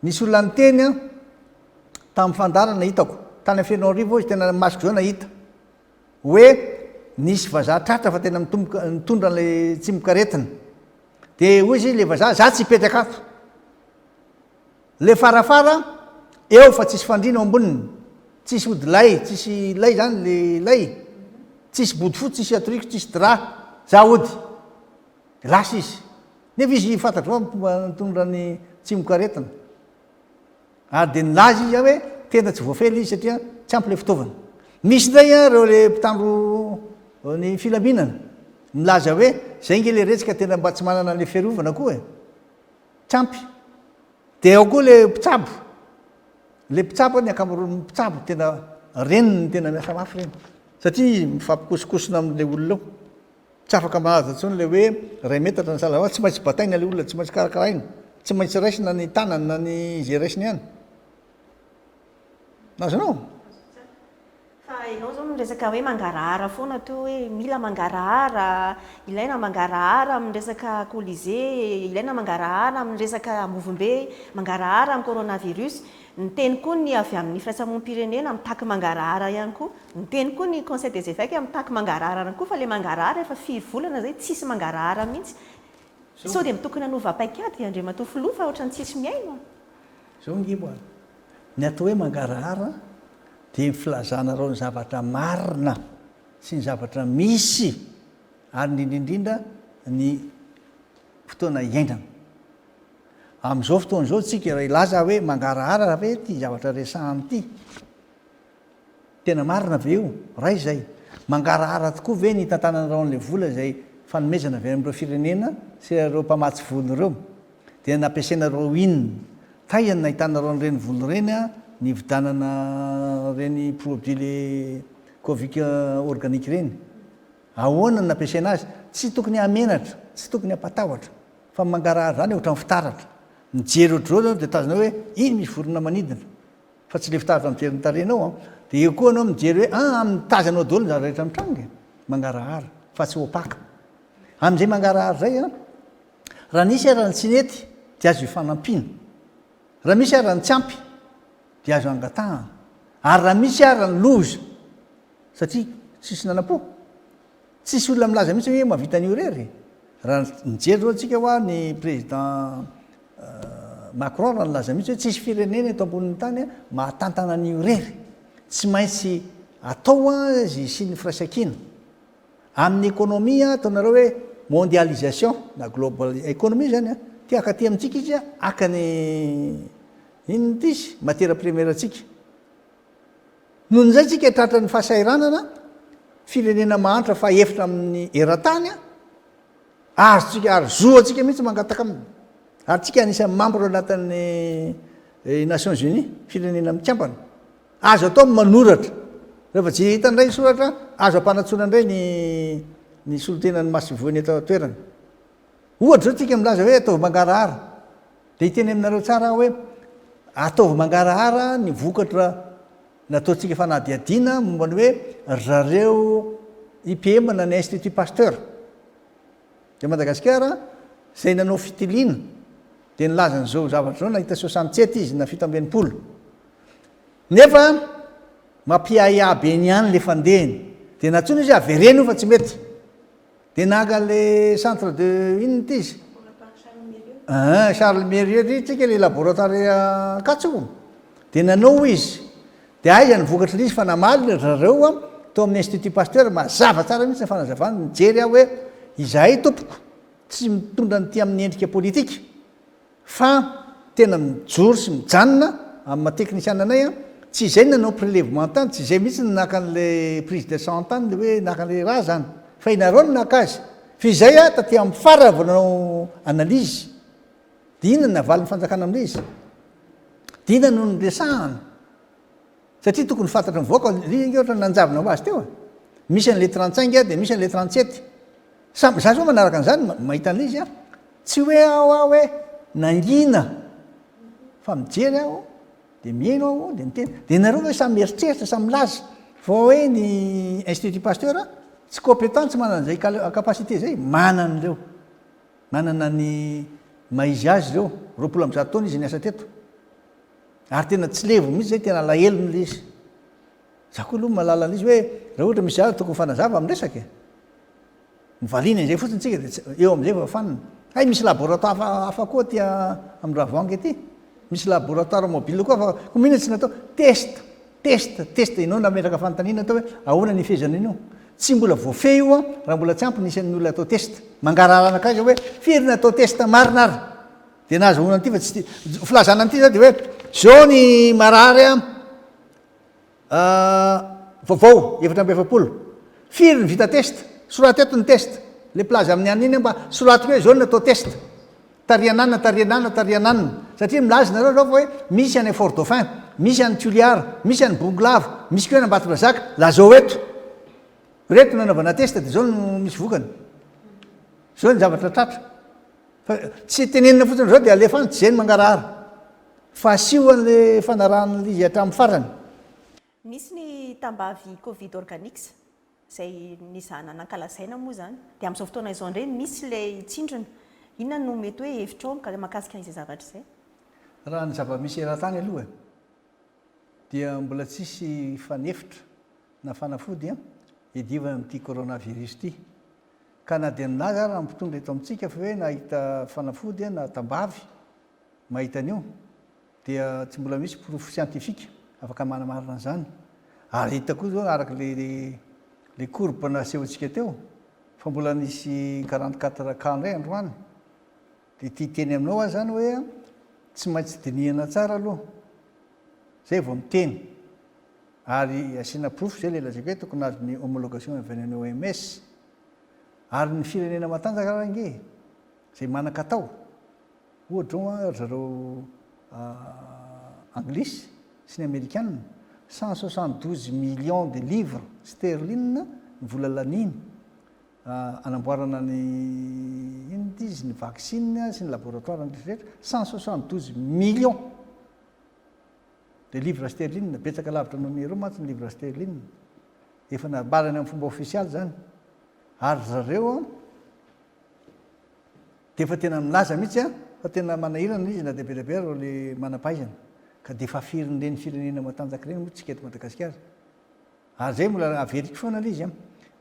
Nisy olona niteny tamin'ny fandaharana hitako, tany Fenoarivo izy, tena masoko izao nahita, hoe nisy vazaha tratra fa tena mitomboka, nitondra an'ilay tsimokaretina. Dia hoy izy ilay vazaha, za tsy hipetraka ato. Le farafara eo fa tsisy fandriana eo amboniny, tsisy ody lay, tsisy lay zany le lay, tsisy bodofotsy, tsisy atoriko, tsisy drap, za hody. De lasa izy. Nefa izy fantatro fa mitondra ny tsimokaretina. Ary de nilaza izy hoe tena tsy voafehy le izy satria tsy ampy le fitaovana. Misy indray an ireo le mpitandro ny filaminana milaza hoe zay nge le retsy ka tena mba tsy manana le fiarovana koa e. Tsy ampy. Dia ao koa ilay mpitsabo. Ilay mpitsabo, ny ankamaroan'ny mpitsabo tena Reniny no tena miasa mafy ireny. Satria mifampikosikosina amin'ilay olona eo. Tsy afaka manaja intsony ilay hoe iray metatra ny sahala fa tsy maintsy bataina ilay olona, tsy maintsy karakaraina, tsy maintsy raisina ny tanany na ny izay raisiny any. Azonao? Fa ianao izao miresaka hoe mangarahara foana teo hoe mila mangarahara, ilaina mangarahara amin'ny resaka Colisée, ilaina mangarahara amin'ny resaka Ambovombe, mangarahara amin'ny coronavirus. Niteny koa ny avy amin'ny firaisamonim-pirenena mitaky mangarahara ihany koa. Niteny koa ny Conseil des Evêques mitaky mangarahara ihany koa fa ilay mangarahara efa firy volana izay tsisy mangarahara mihitsy. Sao dia tokony hanova paikady Andriamatoa Filoha fa ohatran'ny tsisy mihaino a! Izao ange moa, ny atao hoe mangarahara dia ny filazanareo ny zavatra marina sy ny zavatra misy ary indrindra indrindra ny fotoana iainana. Amin'izao fotoana izao tsika raha hilaza hoe mangarahara ve ity zavatra resahana ity? Tena marina ve io? Ray izay. Mangarahara tokoa ve ny hitantananareo an'ilay vola izay fanomezana avy amin'ireo firenena sy ireo mpamatsy vola ireo? Dia nampiasainareo inona? Taiza no nahitanareo an'ireny vola ireny nividianana ireny produit le covic organique ireny? Ahoana no nampiasaina azy? Tsy tokony hahamenatra, tsy tokony hampatahotra fa ny mangarahara izany ohatran'ny fitaratra. Mijery ohatr'izao ianao dia tazanao hoe iny misy vorona manidina. Fa tsy le fitaratra mijery ny tarehinao an! Dia eo koa ianao mijery hoe ah mitazanao daholo ny zavatra rehetra mitranga e! Mangarahara fa tsy opaque. Amin'izay mangarahara izay an, raha nisy ara ny tsy nety dia azo ifanampiana. Raha misy ara ny tsy ampy dia azo angatahana. Ary raha misy ara ny loza satria tsisy nanam-po. Tsisy olona milaza mihitsy hoe mahavita an'io irery e! Raha nijery zao antsika hoa ny président Macron raha nilaza mihitsy hoe tsisy firenena eto ambonin'ny tany mahatantana an'io irery. Tsy maintsy atao izy hisian'ny firaisankina. Amin'ny économie ataonareo hoe mondialisation na global économie zany an, te haka aty amintsika izy haka ny inona ity izy matière première antsika. Noho izay tsika tratran'ny fahasahiranana, firenena mahantra fahefatra amin'ny eran-tany, azontsika ary zo antsika mihitsy mangataka aminy. Ary tsika anisan'ny membre anatin'ny Nations Unies, firenena mikambana. Azo atao ny manoratra. Rehefa tsy hita indray ny soratra, azo ampanantsoina indray ny ny solontenan'ny masoivohony eto an-toerana. Ohatra izao tsika milaza hoe ataovy mangarahara. Dia hiteny aminareo tsara aho hoe ataovy mangarahara ny vokatra nataontsika fanadihadiana momba ny hoe ry zareo IPM na ny Institut Pasteur de Madagasikara izay nanao fitiliana dia nilaza an'izao zavatra izao nahita 67 izy na 67 nefa mampiahiahy be ny ihany le fandehany dia nantsoina izy avereno io fa tsy mety Dia naka le centre de inona ity izy? Charles Mérieux. Charles Mérieux ity tsika le laboratoire Ankatso. Dia nanao izy. Dia aiza ny vokatry ilay izy fa namaly ry zareo an, tao amin'ny Institut Pasteur, mazava tsara mihitsy ny fanazavany, nijery aho hoe izahay tompoko tsy mitondra an'ity amin'ny endrika politika, Fa tena mijoro sy mijanona amin'ny maha teknisiana anay an, tsy izay no nanao prélèvement tany, tsy izay mihitsy no naka an'ilay prise de sang tany, ilay hoe naka an'ilay rà zany, fa ianareo no naka azy. Fa izay an, taty amin'ny farany vao nanao analyse. Dia inona no navalin'ny fanjakana amin'ilay izy? Dia inona no niresahana? Satria tokony fantatry ny vahoaka, ry ange ohatran'ny nanjavona ho azy teo e. Misy an'ilay 35 dia misy an'ilay 37. Samy, za zao manaraka an'izany, mahita an'ilay izy aho. Tsy hoe aho aho hoe nangina fa mijery aho dia mihaino aho dia miteny. Dia nareo ve samy mieritreritra, samy milaza fa hoe ny Institut Pasteur tsy compétent, tsy manana an'izay capacité izay? Manana ireo. Manana ny maha izy azy ireo. 120 taona izy niasa teto. Ary tena tsy levo mihitsy zay, tena alahelony le izy. Za koa aloha mahalala an'izy hoe raha ohatra misy zavatra tokony mifanazava amin'ny resaka e. Mivaliana izay fotsiny tsika dia tsy, eo amin'izay vao fanina. Hay misy laboratoire hafa hafa koa aty amin'ny Ravoahangy aty. Misy laboratoire mobile koa fa koa mihina tsy natao. Test, test, test. Ianao nametraka fanontaniana atao hoe ahoana ny ifehezana an'io. Tsy mbola voafehy io an, raha mbola tsy ampy ny isan'ny olona atao test. Mangarahara anakaiza hoe firy ny atao test marina ary. Dia nahazoana an'ity fa tsy ity. Filazana an'ity zany dia hoe zao ny marary an vaovao 44. Firy ny vita test? Soraty eto ny test. Le mpilaza amin'ny an'iny mba soraty hoe zao ny natao test. Tariananina, tariananina, tariananina. Satria milaza nareo zao fa hoe misy any Fort Dauphin. Misy any Toliara, misy any Bongolava, misy koa any Ambatondrazaka, lazao eto. Ireto no nanaovana test dia izao no misy vokany. Izao ny zavatra tratra. Fa tsy tenenina fotsiny izao dia alefa any, tsy izay ny mangarahara. Fa asio an'ilay fanarahana an'ilay izy hatramin'ny farany. Nisy ny tambavy Covid Organics izay nizahana nankalazaina moa izany. Dia amin'izao fotoana izao indray misy ilay tsindrona. Inona no mety hoe hevitrao mahakasika izay zavatra izay? Raha ny zava-misy eran-tany aloha dia mbola tsisy fanefitra na fanafody hiadivana amin'ity coronavirus ity. Ka na dia nilaza ara ny mpitondra eto amintsika fa hoe nahita fanafody na tambavy mahita an'io dia tsy mbola misy porofo scientifique afaka manamarina an'izany. Ary hita koa izao araka ilay ilay courbe nasehontsika teo fa mbola nisy 44 cas indray androany. Dia ity hiteny aminao aho izany hoe tsy maintsy dinihana tsara aloha zay vao miteny. Ary asiana porofo izay ilay lazaiko hoe tokony hahazo ny homologation avy any amin'ny OMS. Ary ny firenena matanjaka ary ange izay manan-katao, ohatra zao ry zareo anglisy sy ny amerikana, 172 millions de livres sterling ny vola laniany hanamboarana ny inona ity izy, ny vaccine sy ny laboratoire ny rehetra rehetra, 172 millions de livres sterling, betsaka lavitra noho ny euro mantsy ny livre sterling, efa nambarany amin'ny fomba ofisialy izany, ary ry zareo an, dia efa tena milaza mihitsy an, fa tena manahirana izy na dia be dia be ary ireo le manam-pahaizana, ka dia efa firin'ireny firenena matanjaka ireny moa tsika eto Madagasikara. Ary zay mbola averiko foana le izy an!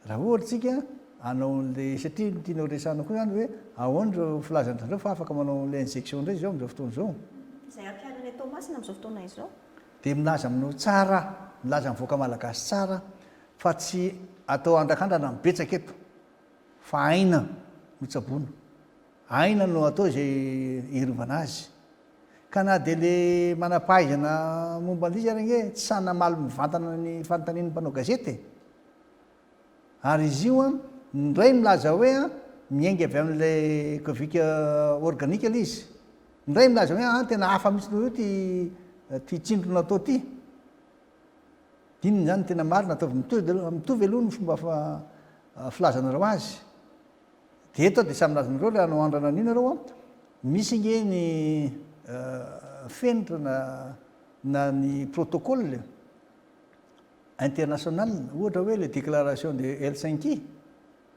Raha ohatra tsika hanao an'le, satria ny tianao resahana koa zany hoe ahoana ireo filazan-dry zareo fa afaka manao an'le injection indray izao amin'izao fotoana izao. Izay ampiharina eto Toamasina amin'izao fotoana izao. Dia milaza aminao tsara aho, milaza amin'ny vahoaka malagasy tsara aho fa tsy atao andrakandrana ny betsaka eto fa aina no tsaboina. Aina no atao izay hiarovana azy. Ka na dia le manam-pahaizana momba an'ilay izy ary ange tsy sahy namaly mivantana ny fanontanian'ny mpanao gazety e! Ary izy io an, ny iray milaza hoe an, miainga avy amin'ilay Covic organique ilay izy. Ny iray milaza hoe an, tena hafa mihitsy noho io ity ity tsindrona atao ity. Inona izany no tena marina? Ataovy mitovy mitovy aloha ny fomba filazanareo azy. Dia eto aho dia samy milaza aminareo raha hanao andrana an'io nareo an, misy ange ny fenitra na na ny protocole international, ohatra hoe le déclaration de Helsinki,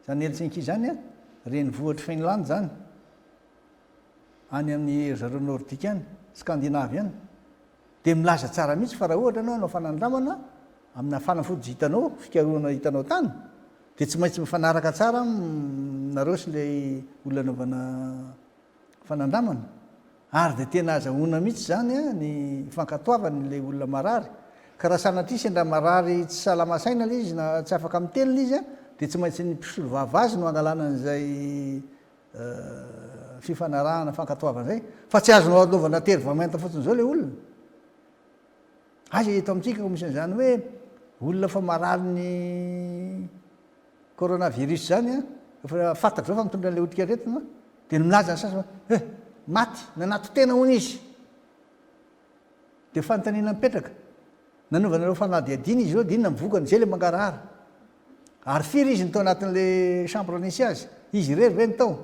izany Helsinki izany an, renivohitr'i Finlande izany, any amin'ny ry zareo nordique any, scandinave any. Dia milaza tsara mihitsy fa raha ohatra ianao hanao fanandramana amina fanafody hitanao, fikarohana hitanao tany, dia tsy maintsy mifanaraka tsara nareo sy ilay olona anaovana fanandramana. Ary dia tena azahoana mihitsy izany ny fankatoavany ilay olona marary. Ka raha sanatria sendra marary tsy salama saina ilay izy na tsy afaka miteny ilay izy dia tsy maintsy ny mpisolovava azy no angalana an'izay fifanarahana fankatoavana izay fa tsy azonao anaovana tery vamainta fotsiny izao ilay olona. Aiza eto amintsika ko misy an'izany hoe olona efa marary ny coronavirus izany an, efa fantatra izao fa mitondra an'ilay otrikaretina dia ny milaza ny sasany hoe eh, maty, nanato-tena hono izy. Dia fanontaniana mipetraka, nanaovanareo fanadihadiana izy ireo dia inona ny vokany, izay ilay mangarahara. Ary firy izy no tao anatin'ilay chambre nisy azy? Izy irery ve no tao?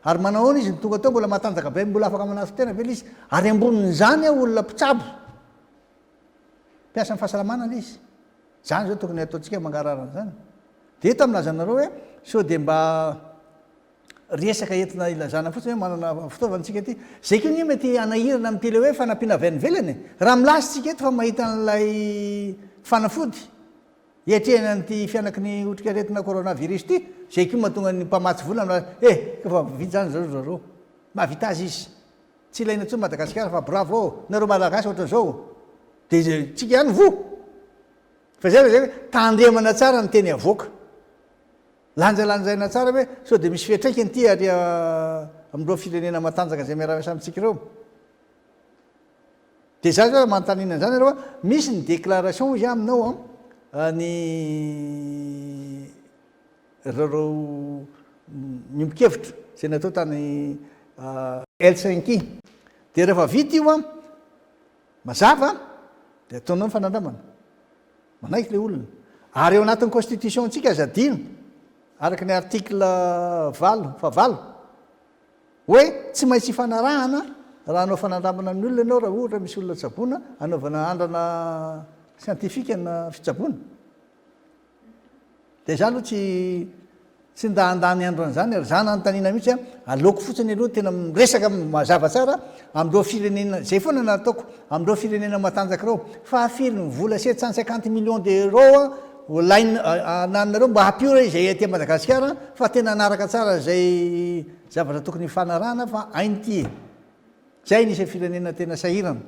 Ary manahoana izy no tonga tao mbola matanjaka be, mbola afaka manaso-tena ve ilay izy? Ary ambonin'izany aho olona mpitsabo, mpiasan'ny fahasalamana ilay izy. Izany izao tokony hataontsika mangarahara an'izany. Dia eto aho milaza aminareo hoe sao dia mba resaka entina ilazana fotsiny hoe manana fitaovana isika ity. Izay koa anie mety hanahirana amin'ity ilay hoe fanampiana avy any ivelany e. Raha milaza isika eto fa mahita an'ilay fanafody hiatrehana an'ity fihanaky ny otrikaretina coronavirus ity, izay koa mahatonga ny mpamatsy vola milaza eh, efa vita izany izao ry zareo. Mahavita azy izy. Tsy ilaina intsony Madagasikara fa bravo nareo Malagasy ohatran'izao. Dia tsika ihany voa. Fa izay lazaiko hoe tandremana tsara ny teny avoaka. Lanjalanjaina tsara hoe sao dia misy fiantraikany ity ary amin'ireo firenena matanjaka izay miara-miasa amintsika ireo. Dia za zao manontany an'izany nareo a, misy ny déclaration hozy aminao an, ny ireo miombon-kevitra izay natao tany Helsinki. Dia rehefa vita io an, mazava. Dia ataonao ny fanandramana. Manaiky ilay olona. Ary eo anatin'ny constitution-ntsika aza adino, araka ny article valo, fahavalo, hoe tsy maintsy ifanarahana raha hanao fanandramana amin'ny olona ianao raha ohatra misy olona tsaboina, hanaovana andrana scientifique na fitsaboana. Dia za aloha tsy tsy nda handany andro an'izany ary za nanontaniana mihitsy a, aleoko fotsiny aloha tena miresaka mazava tsara amin'ireo firenena, zay foana no ataoko, amin'ireo firenena matanjaka ireo, fa firy ny vola 750 millions d'euros olaina anananareo mba hampiora izay aty Madagasikara fa tena hanaraka tsara izay zavatra tokony hifanarahana fa hainy ity e! Zay anisan'ny firenena tena sahirana.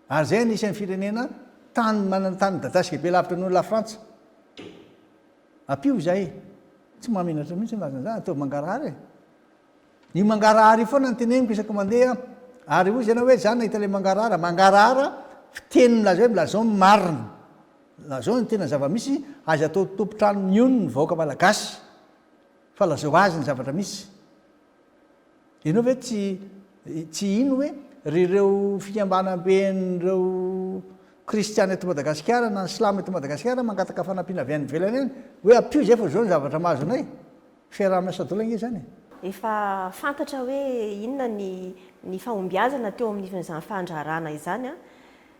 Ary izay anisan'ny firenena tany manana tany midadasika be lavitra noho Lafrantsa. Ampio izahay. Tsy mahamenatra mihitsy milaza an'izany, ataovy mangarahara e. Io mangarahara io foana no teneniko isaky mandeha aho. Ary hoy izy ianao hoe za nahita ilay mangarahara. Mangarahara fiteny milaza hoe lazao ny marina. Lazao ny tena zava-misy, aza atao tompon-trano mihono ny vahoaka malagasy fa lazao azy ny zavatra misy. Ianao ve tsy tsy hino hoe ry ireo fikambanamben'ireo kristiana eto Madagasikara na ny silamo eto Madagasikara mangataka fanampiana avy any ivelany any hoe ampio izay fa izao ny zavatra mahazo anay? Fiaraha-miasa daholo ange izany e! Efa fantatra hoe inona ny ny fahombiazana teo amin'izany fandraharahana izany an!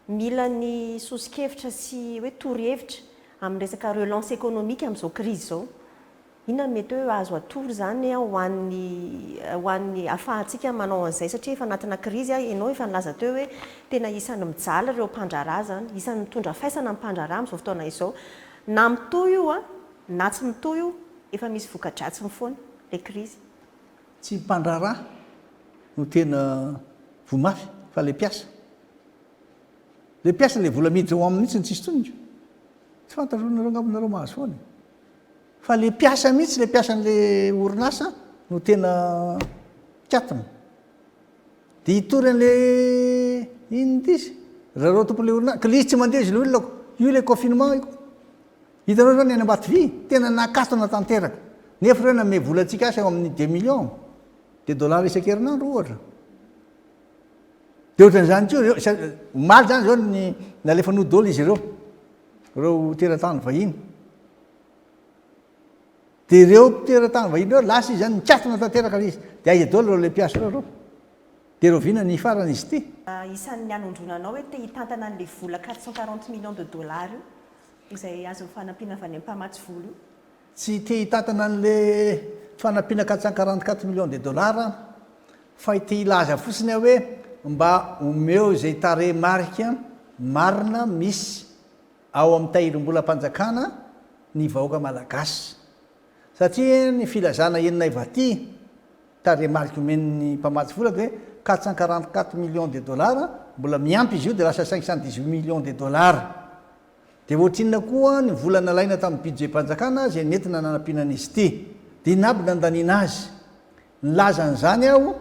Mila ny soso-kevitra sy hoe torohevitra amin'ny resaka relance économique amin'izao crise izao. Inona no mety hoe azo atoro izany ho an'ny ho an'ny afahantsika manao an'izay satria efa anatina krizy ianao efa nilaza teo hoe tena isan'ny mijaly ireo mpandraharaha izany, isan'ny mitondra faisana ny mpandraharaha amin'izao fotoana izao. Na mitohy io na tsy mitohy io efa misy voka-dratsiny foana ilay krizy. Tsy mpandraharaha no tena voa mafy fa ilay mpiasa. Ilay mpiasa ilay vola miditra ao aminy mihitsy no tsisy intsony. Tsy fantatro nareo angamba nareo mahazo foana e. Fa le mpiasa mihitsy, le mpiasan'le orinasa no tena mikatona. Dia hitory an'le inona ity izy? Ry zareo tompon'le orinasa, ka le izy tsy mandeha izy le olona ko. Io le confinement io ko. Hitanao zao ny any Ambatovy, tena nakatona tanteraka. Nefa ireo nanome vola antsika asa eo amin'ny deux millions de dollars isan-kerinandro ohatra. Dia ohatran'izany koa ireo, omaly zany zao ny nalefa nody daholo izy ireo, ireo teratany vahiny. Dia ireo teratany vahiny ireo lasa izy zany nikatona tanteraka ilay izy. Dia aiza daholo ireo ilay mpiasa ireo ireo? Dia rahoviana ny hifarana izy ity? Isan'ny hanondroana anao hoe te hitantana an'ilay vola 440 millions de dollars io, izay azon'ny fanampiana avy any amin'ny mpamatsy vola io. Tsy te hitantana an'ilay fanampiana 444 millions de dollars aho, fa te hilaza fotsiny aho hoe mba omeo izay tarehimarika marina misy ao amin'ny tahirim-bolam-panjakana ny vahoaka malagasy. Satria ny filazana henonay vaty, tarehimarika omen'ny mpamatsy vola dia 444 millions de dollars, mbola miampy izy io dia lasa 518 millions de dollars. Dia ohatrinona koa ny vola nalaina tamin'ny budget-mpanjakana izay nentina nanampiana an'izy ity? Dia inona aby nandaniana azy? Nilaza an'izany aho,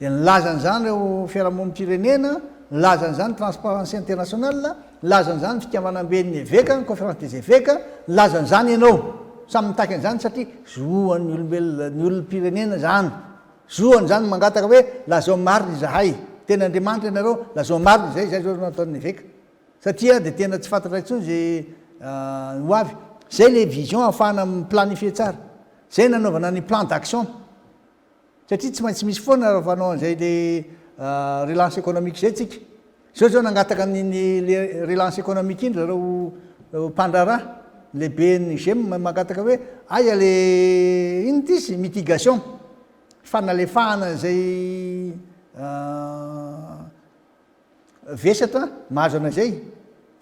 dia nilaza an'izany ireo fiarahamonim-pirenena, nilaza an'izany Transparency International, nilaza an'izany ny fikambanamben'ny eveka, ny Conférence des Evêques, nilaza an'izany ianao. Samy mitaky an'izany satria zoan'ny olombelona, ny olom-pirenena izany. Zoany izany mangataka hoe lazao marina izahay. Tena Andriamanitra ianareo, lazao marina izahay, izay izao no nataon'ny eveka. Satria dia tena tsy fantatra intsony izay ho avy. Izay ilay vision ahafahana mi-planifier tsara. Izay nanaovana ny plan d'action. Satria tsy maintsy misy foana raha vao hanao an'izay ilay relance économique izay tsika. Izao izao nangataka an'iny le relance économique iny zareo mpandraharaha, ny lehiben'ny GEM mangataka hoe aiza le inona ity izy mitigation, fanalefahana izay Vesatra mahazo anay izay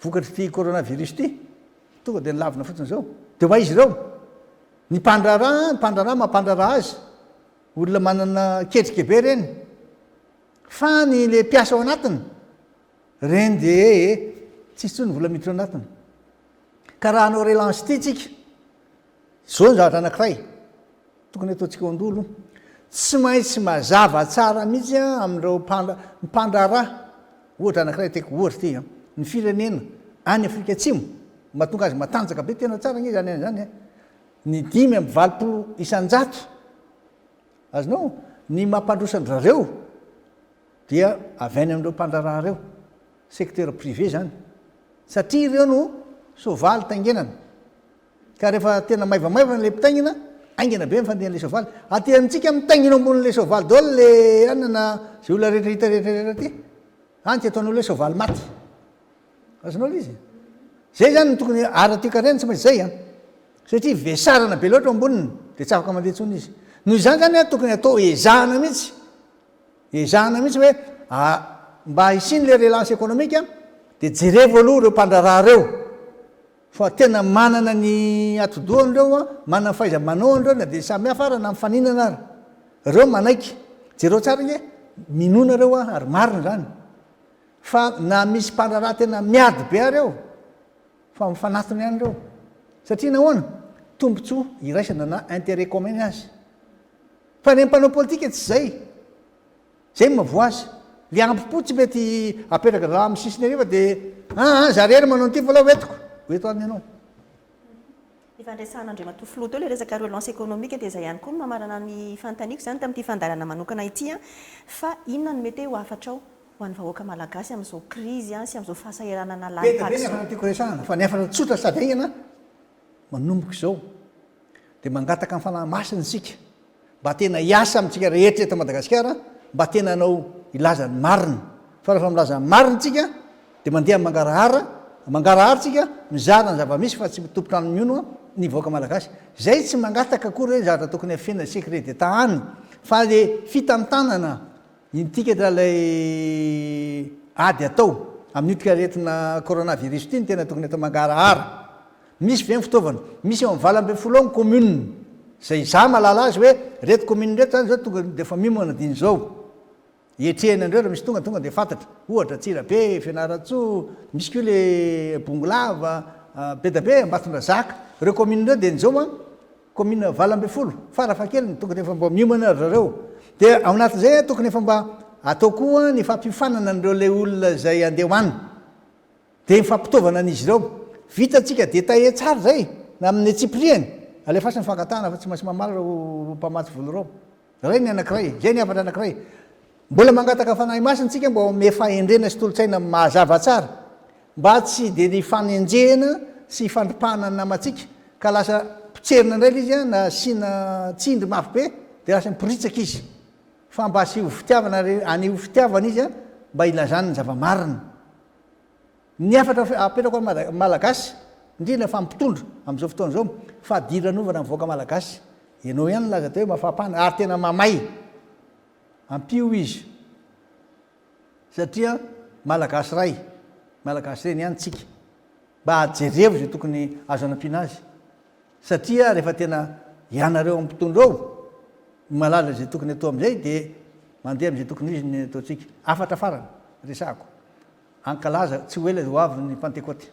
vokatr'ity coronavirus ity, tonga dia nilavina fotsiny izao. Dia ho aiza ireo? Ny mpandraharaha, ny mpandraharaha mampandraharaha azy, olona manana ketrika be ireny. Fa ny le mpiasa ao anatiny, ireny dia ee, tsisy intsony vola miditra ao anatiny. Ka raha hanao relance ity tsika, izao ny zavatra anankiray. Tokony ataontsika ao an-doha aloha. Tsy maintsy mazava tsara mihitsy amin'ireo mpandraharaha, ohatra anankiray tiako ohatra ity an, ny firenena any Afrika Atsimo, mahatonga azy matanjaka be, tena tsara ange izany any izany an, ny 85%, azonao, ny mampandroso an-dry zareo dia avy any amin'ireo mpandraharaha ireo, secteur privé izany. Satria ireo no soavaly taingenana. Ka rehefa tena maivamaivana ilay mpitaingina, haingana be ny fandehan'ilay soavaly. Aty amintsika mitaingina ambonin'ilay soavaly daholo ilay anona na izay olona rehetra hita rehetra rehetra aty. Any tsy ataon'olona hoe soavaly maty. Azonao ilay izy? Izay izany no tokony ara-toekarena tsy maintsy izay an. Satria vesarana be loatra ao amboniny dia tsy afaka mandeha intsony izy. Noho izany izany an, tokony atao ezahana mihitsy. Ezahana mihitsy hoe mba hisian'ilay relance économique dia jerevo aloha ireo mpandraharaha ireo fa tena manana ny atidohany ireo an, manana ny fahaiza-manaony ireo na dia samy hafa ara na mifaninana ara. Ireo manaiky. Jereo tsara ange, minoana ireo an, ary marina izany. Fa na misy mpandraharaha tena miady be ary eo, fa mifanatona ihany ireo. Satria nahoana? Tombontsoa iraisana na intérêt commun ny azy. Fa ny mpanao politika tsy izay. Izay no mahavoa azy. Le ampo-po tsy mety apetraka raha amin'ny sisiny ery fa dia aa za rery manao an'ity fa aleo hoentiko. Ho eto any ianao. Efa niresahan'Andriamatoa Filoha teo ilay resaka relance économique dia izay ihany koa no mamarana ny fanontaniako izany tamin'ity fandaharana manokana ity fa inona no mety hoe ho hafatrao ho an'ny vahoaka malagasy amin'izao krizy sy amin'izao fahasahiranana Be dia lalim-paka be ny izao? hafatra tiako resahana fa ny hafatra tsotra sady haingana manomboka izao dia mangataka ny Fanahy Masina isika mba tena hiasa amintsika rehetra eto Madagasikara mba tena hanao hilaza ny marina fa rehefa milaza ny marina tsika dia mandeha mangarahara mangarahara tsika mizara ny zava-misy fa tsy tompon-trano mihono ny vahoaka malagasy zay tsy mangataka akory hoe zavatra tokony hafenina secret d'Etat any fa le fitantanana intikatra ilay ady atao amin'ny otrikaretina coronavirus ity no tena tokony atao mangarahara Misy ve ny fitaovana? Misy eo amin'ny 18 eo ny commune izay izaho mahalala azy hoe ireto commune ireto izany izao tonga dia efa miomana dia izao. Hiatrehana an'ireo raha misy tonga tonga dia fantatra. Ohatra Antsirabe, Fianarantsoa, misy koa ilay Bongolava, be dia be, Ambatondrazaka. Ireo commune ireo dia izao an, commune 18 farafahakeliny tonga dia efa mba miomana ry zareo. Dia ao anatin'izay tokony efa mba atao koa ny fampiofanana an'ireo ilay olona izay handeha ho any. Dia ny fampitaovana an'izy ireo. Vitantsika détaillé tsara izay, na amin'ny antsipiriany. Alefaso ny fangatahana fa tsy maintsy mamaly ireo mpamatsy vola ireo. Iray ny anankiray, izay ny hafatra anankiray. Mbola mangataka Fanahy Masina isika mba hanome fahendrena sy tolo-tsaina mazava tsara, mba tsy dia ny hifanenjehana sy hifandripahana ny namantsika, ka lasa potserina indray ilay izy na asiana tsindry mafy be dia lasa miporitsaka izy. Fa mba asio fitiavana, aneho fitiavana izy mba hilazany ny zava-marina. Ny hafatra apetrako amin'ny Malagasy, indrindra fa mpitondra amin'izao fotoana izao, fadiranovana ny vahoaka Malagasy. Ianao ihany nilaza teo hoe mafampana ary tena mamay. Ampio izy satria Malagasy ray, Malagasy reny ihany tsika. Mba jerevo izay tokony azo anampiana azy. Satria rehefa tena ianareo amin'ny mpitondra ao no mahalala izay tokony atao amin'izay dia mandeha amin'izay tokony ho izy ny ataontsika. Hafatra farany resahako. Hankalaza tsy ho ela ho avy ny Pantekoty.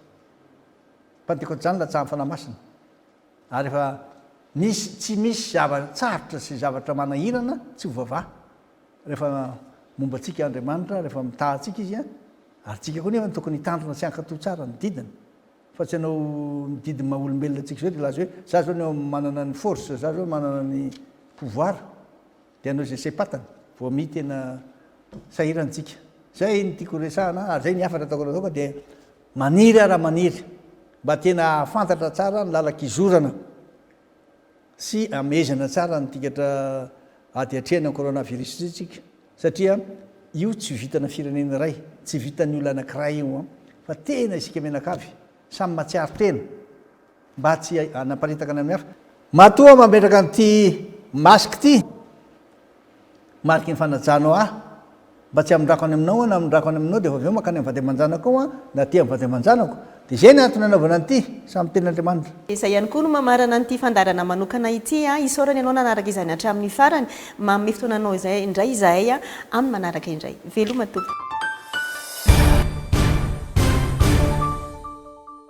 Pantekoty izany latsahan'ny Fanahy Masina. Ary efa misy tsy misy zava-tsarotra sy zavatra manahirana tsy ho voavaha rehefa momba antsika Andriamanitra, rehefa mitaha antsika Izy, ary tsika koa nefa no tokony hitandrina sy hankatò tsara ny didiny. Fa tsy hanao ny didy maha olombelona antsika izao dia hilaza hoe za zao no manana ny force, za zao manana ny pouvoir dia hanao izay saim-patany vao miha tena sahirana tsika. Zay ny tiako resahana ary zay ny hafatra ataoko anareo fa dia maniry aho raha maniry mba tena hahafantatra tsara ny lalan-kizorana sy hamehezana tsara ny tikatra ady atrehina ny coronavirus ity tsika satria io tsy vitana firenena iray, tsy vitan'ny olona anakiray io an, fa tena isika mianakavy samy mahatsiaro tena mba tsy hanaparitaka ny amin'ny hafa. Matoa mametraka an'ity masque ity, mariky ny fanajanao ahy, mba tsy hamindrako any aminao aho na hamindrako any aminao dia efa avy eo mankany amin'ny vady aman-janako aho na aty amin'ny vady aman-janako. Dia izay ny antony anaovana an'ity, samy tenin'Andriamanitra. Izay ihany koa no mamarana an'ity fandaharana manokana ity. Isaorana ianao nanaraka izany hatramin'ny farany. Manome fotoana anao izay indray izahay amin'ny manaraka indray. Veloma tompoko.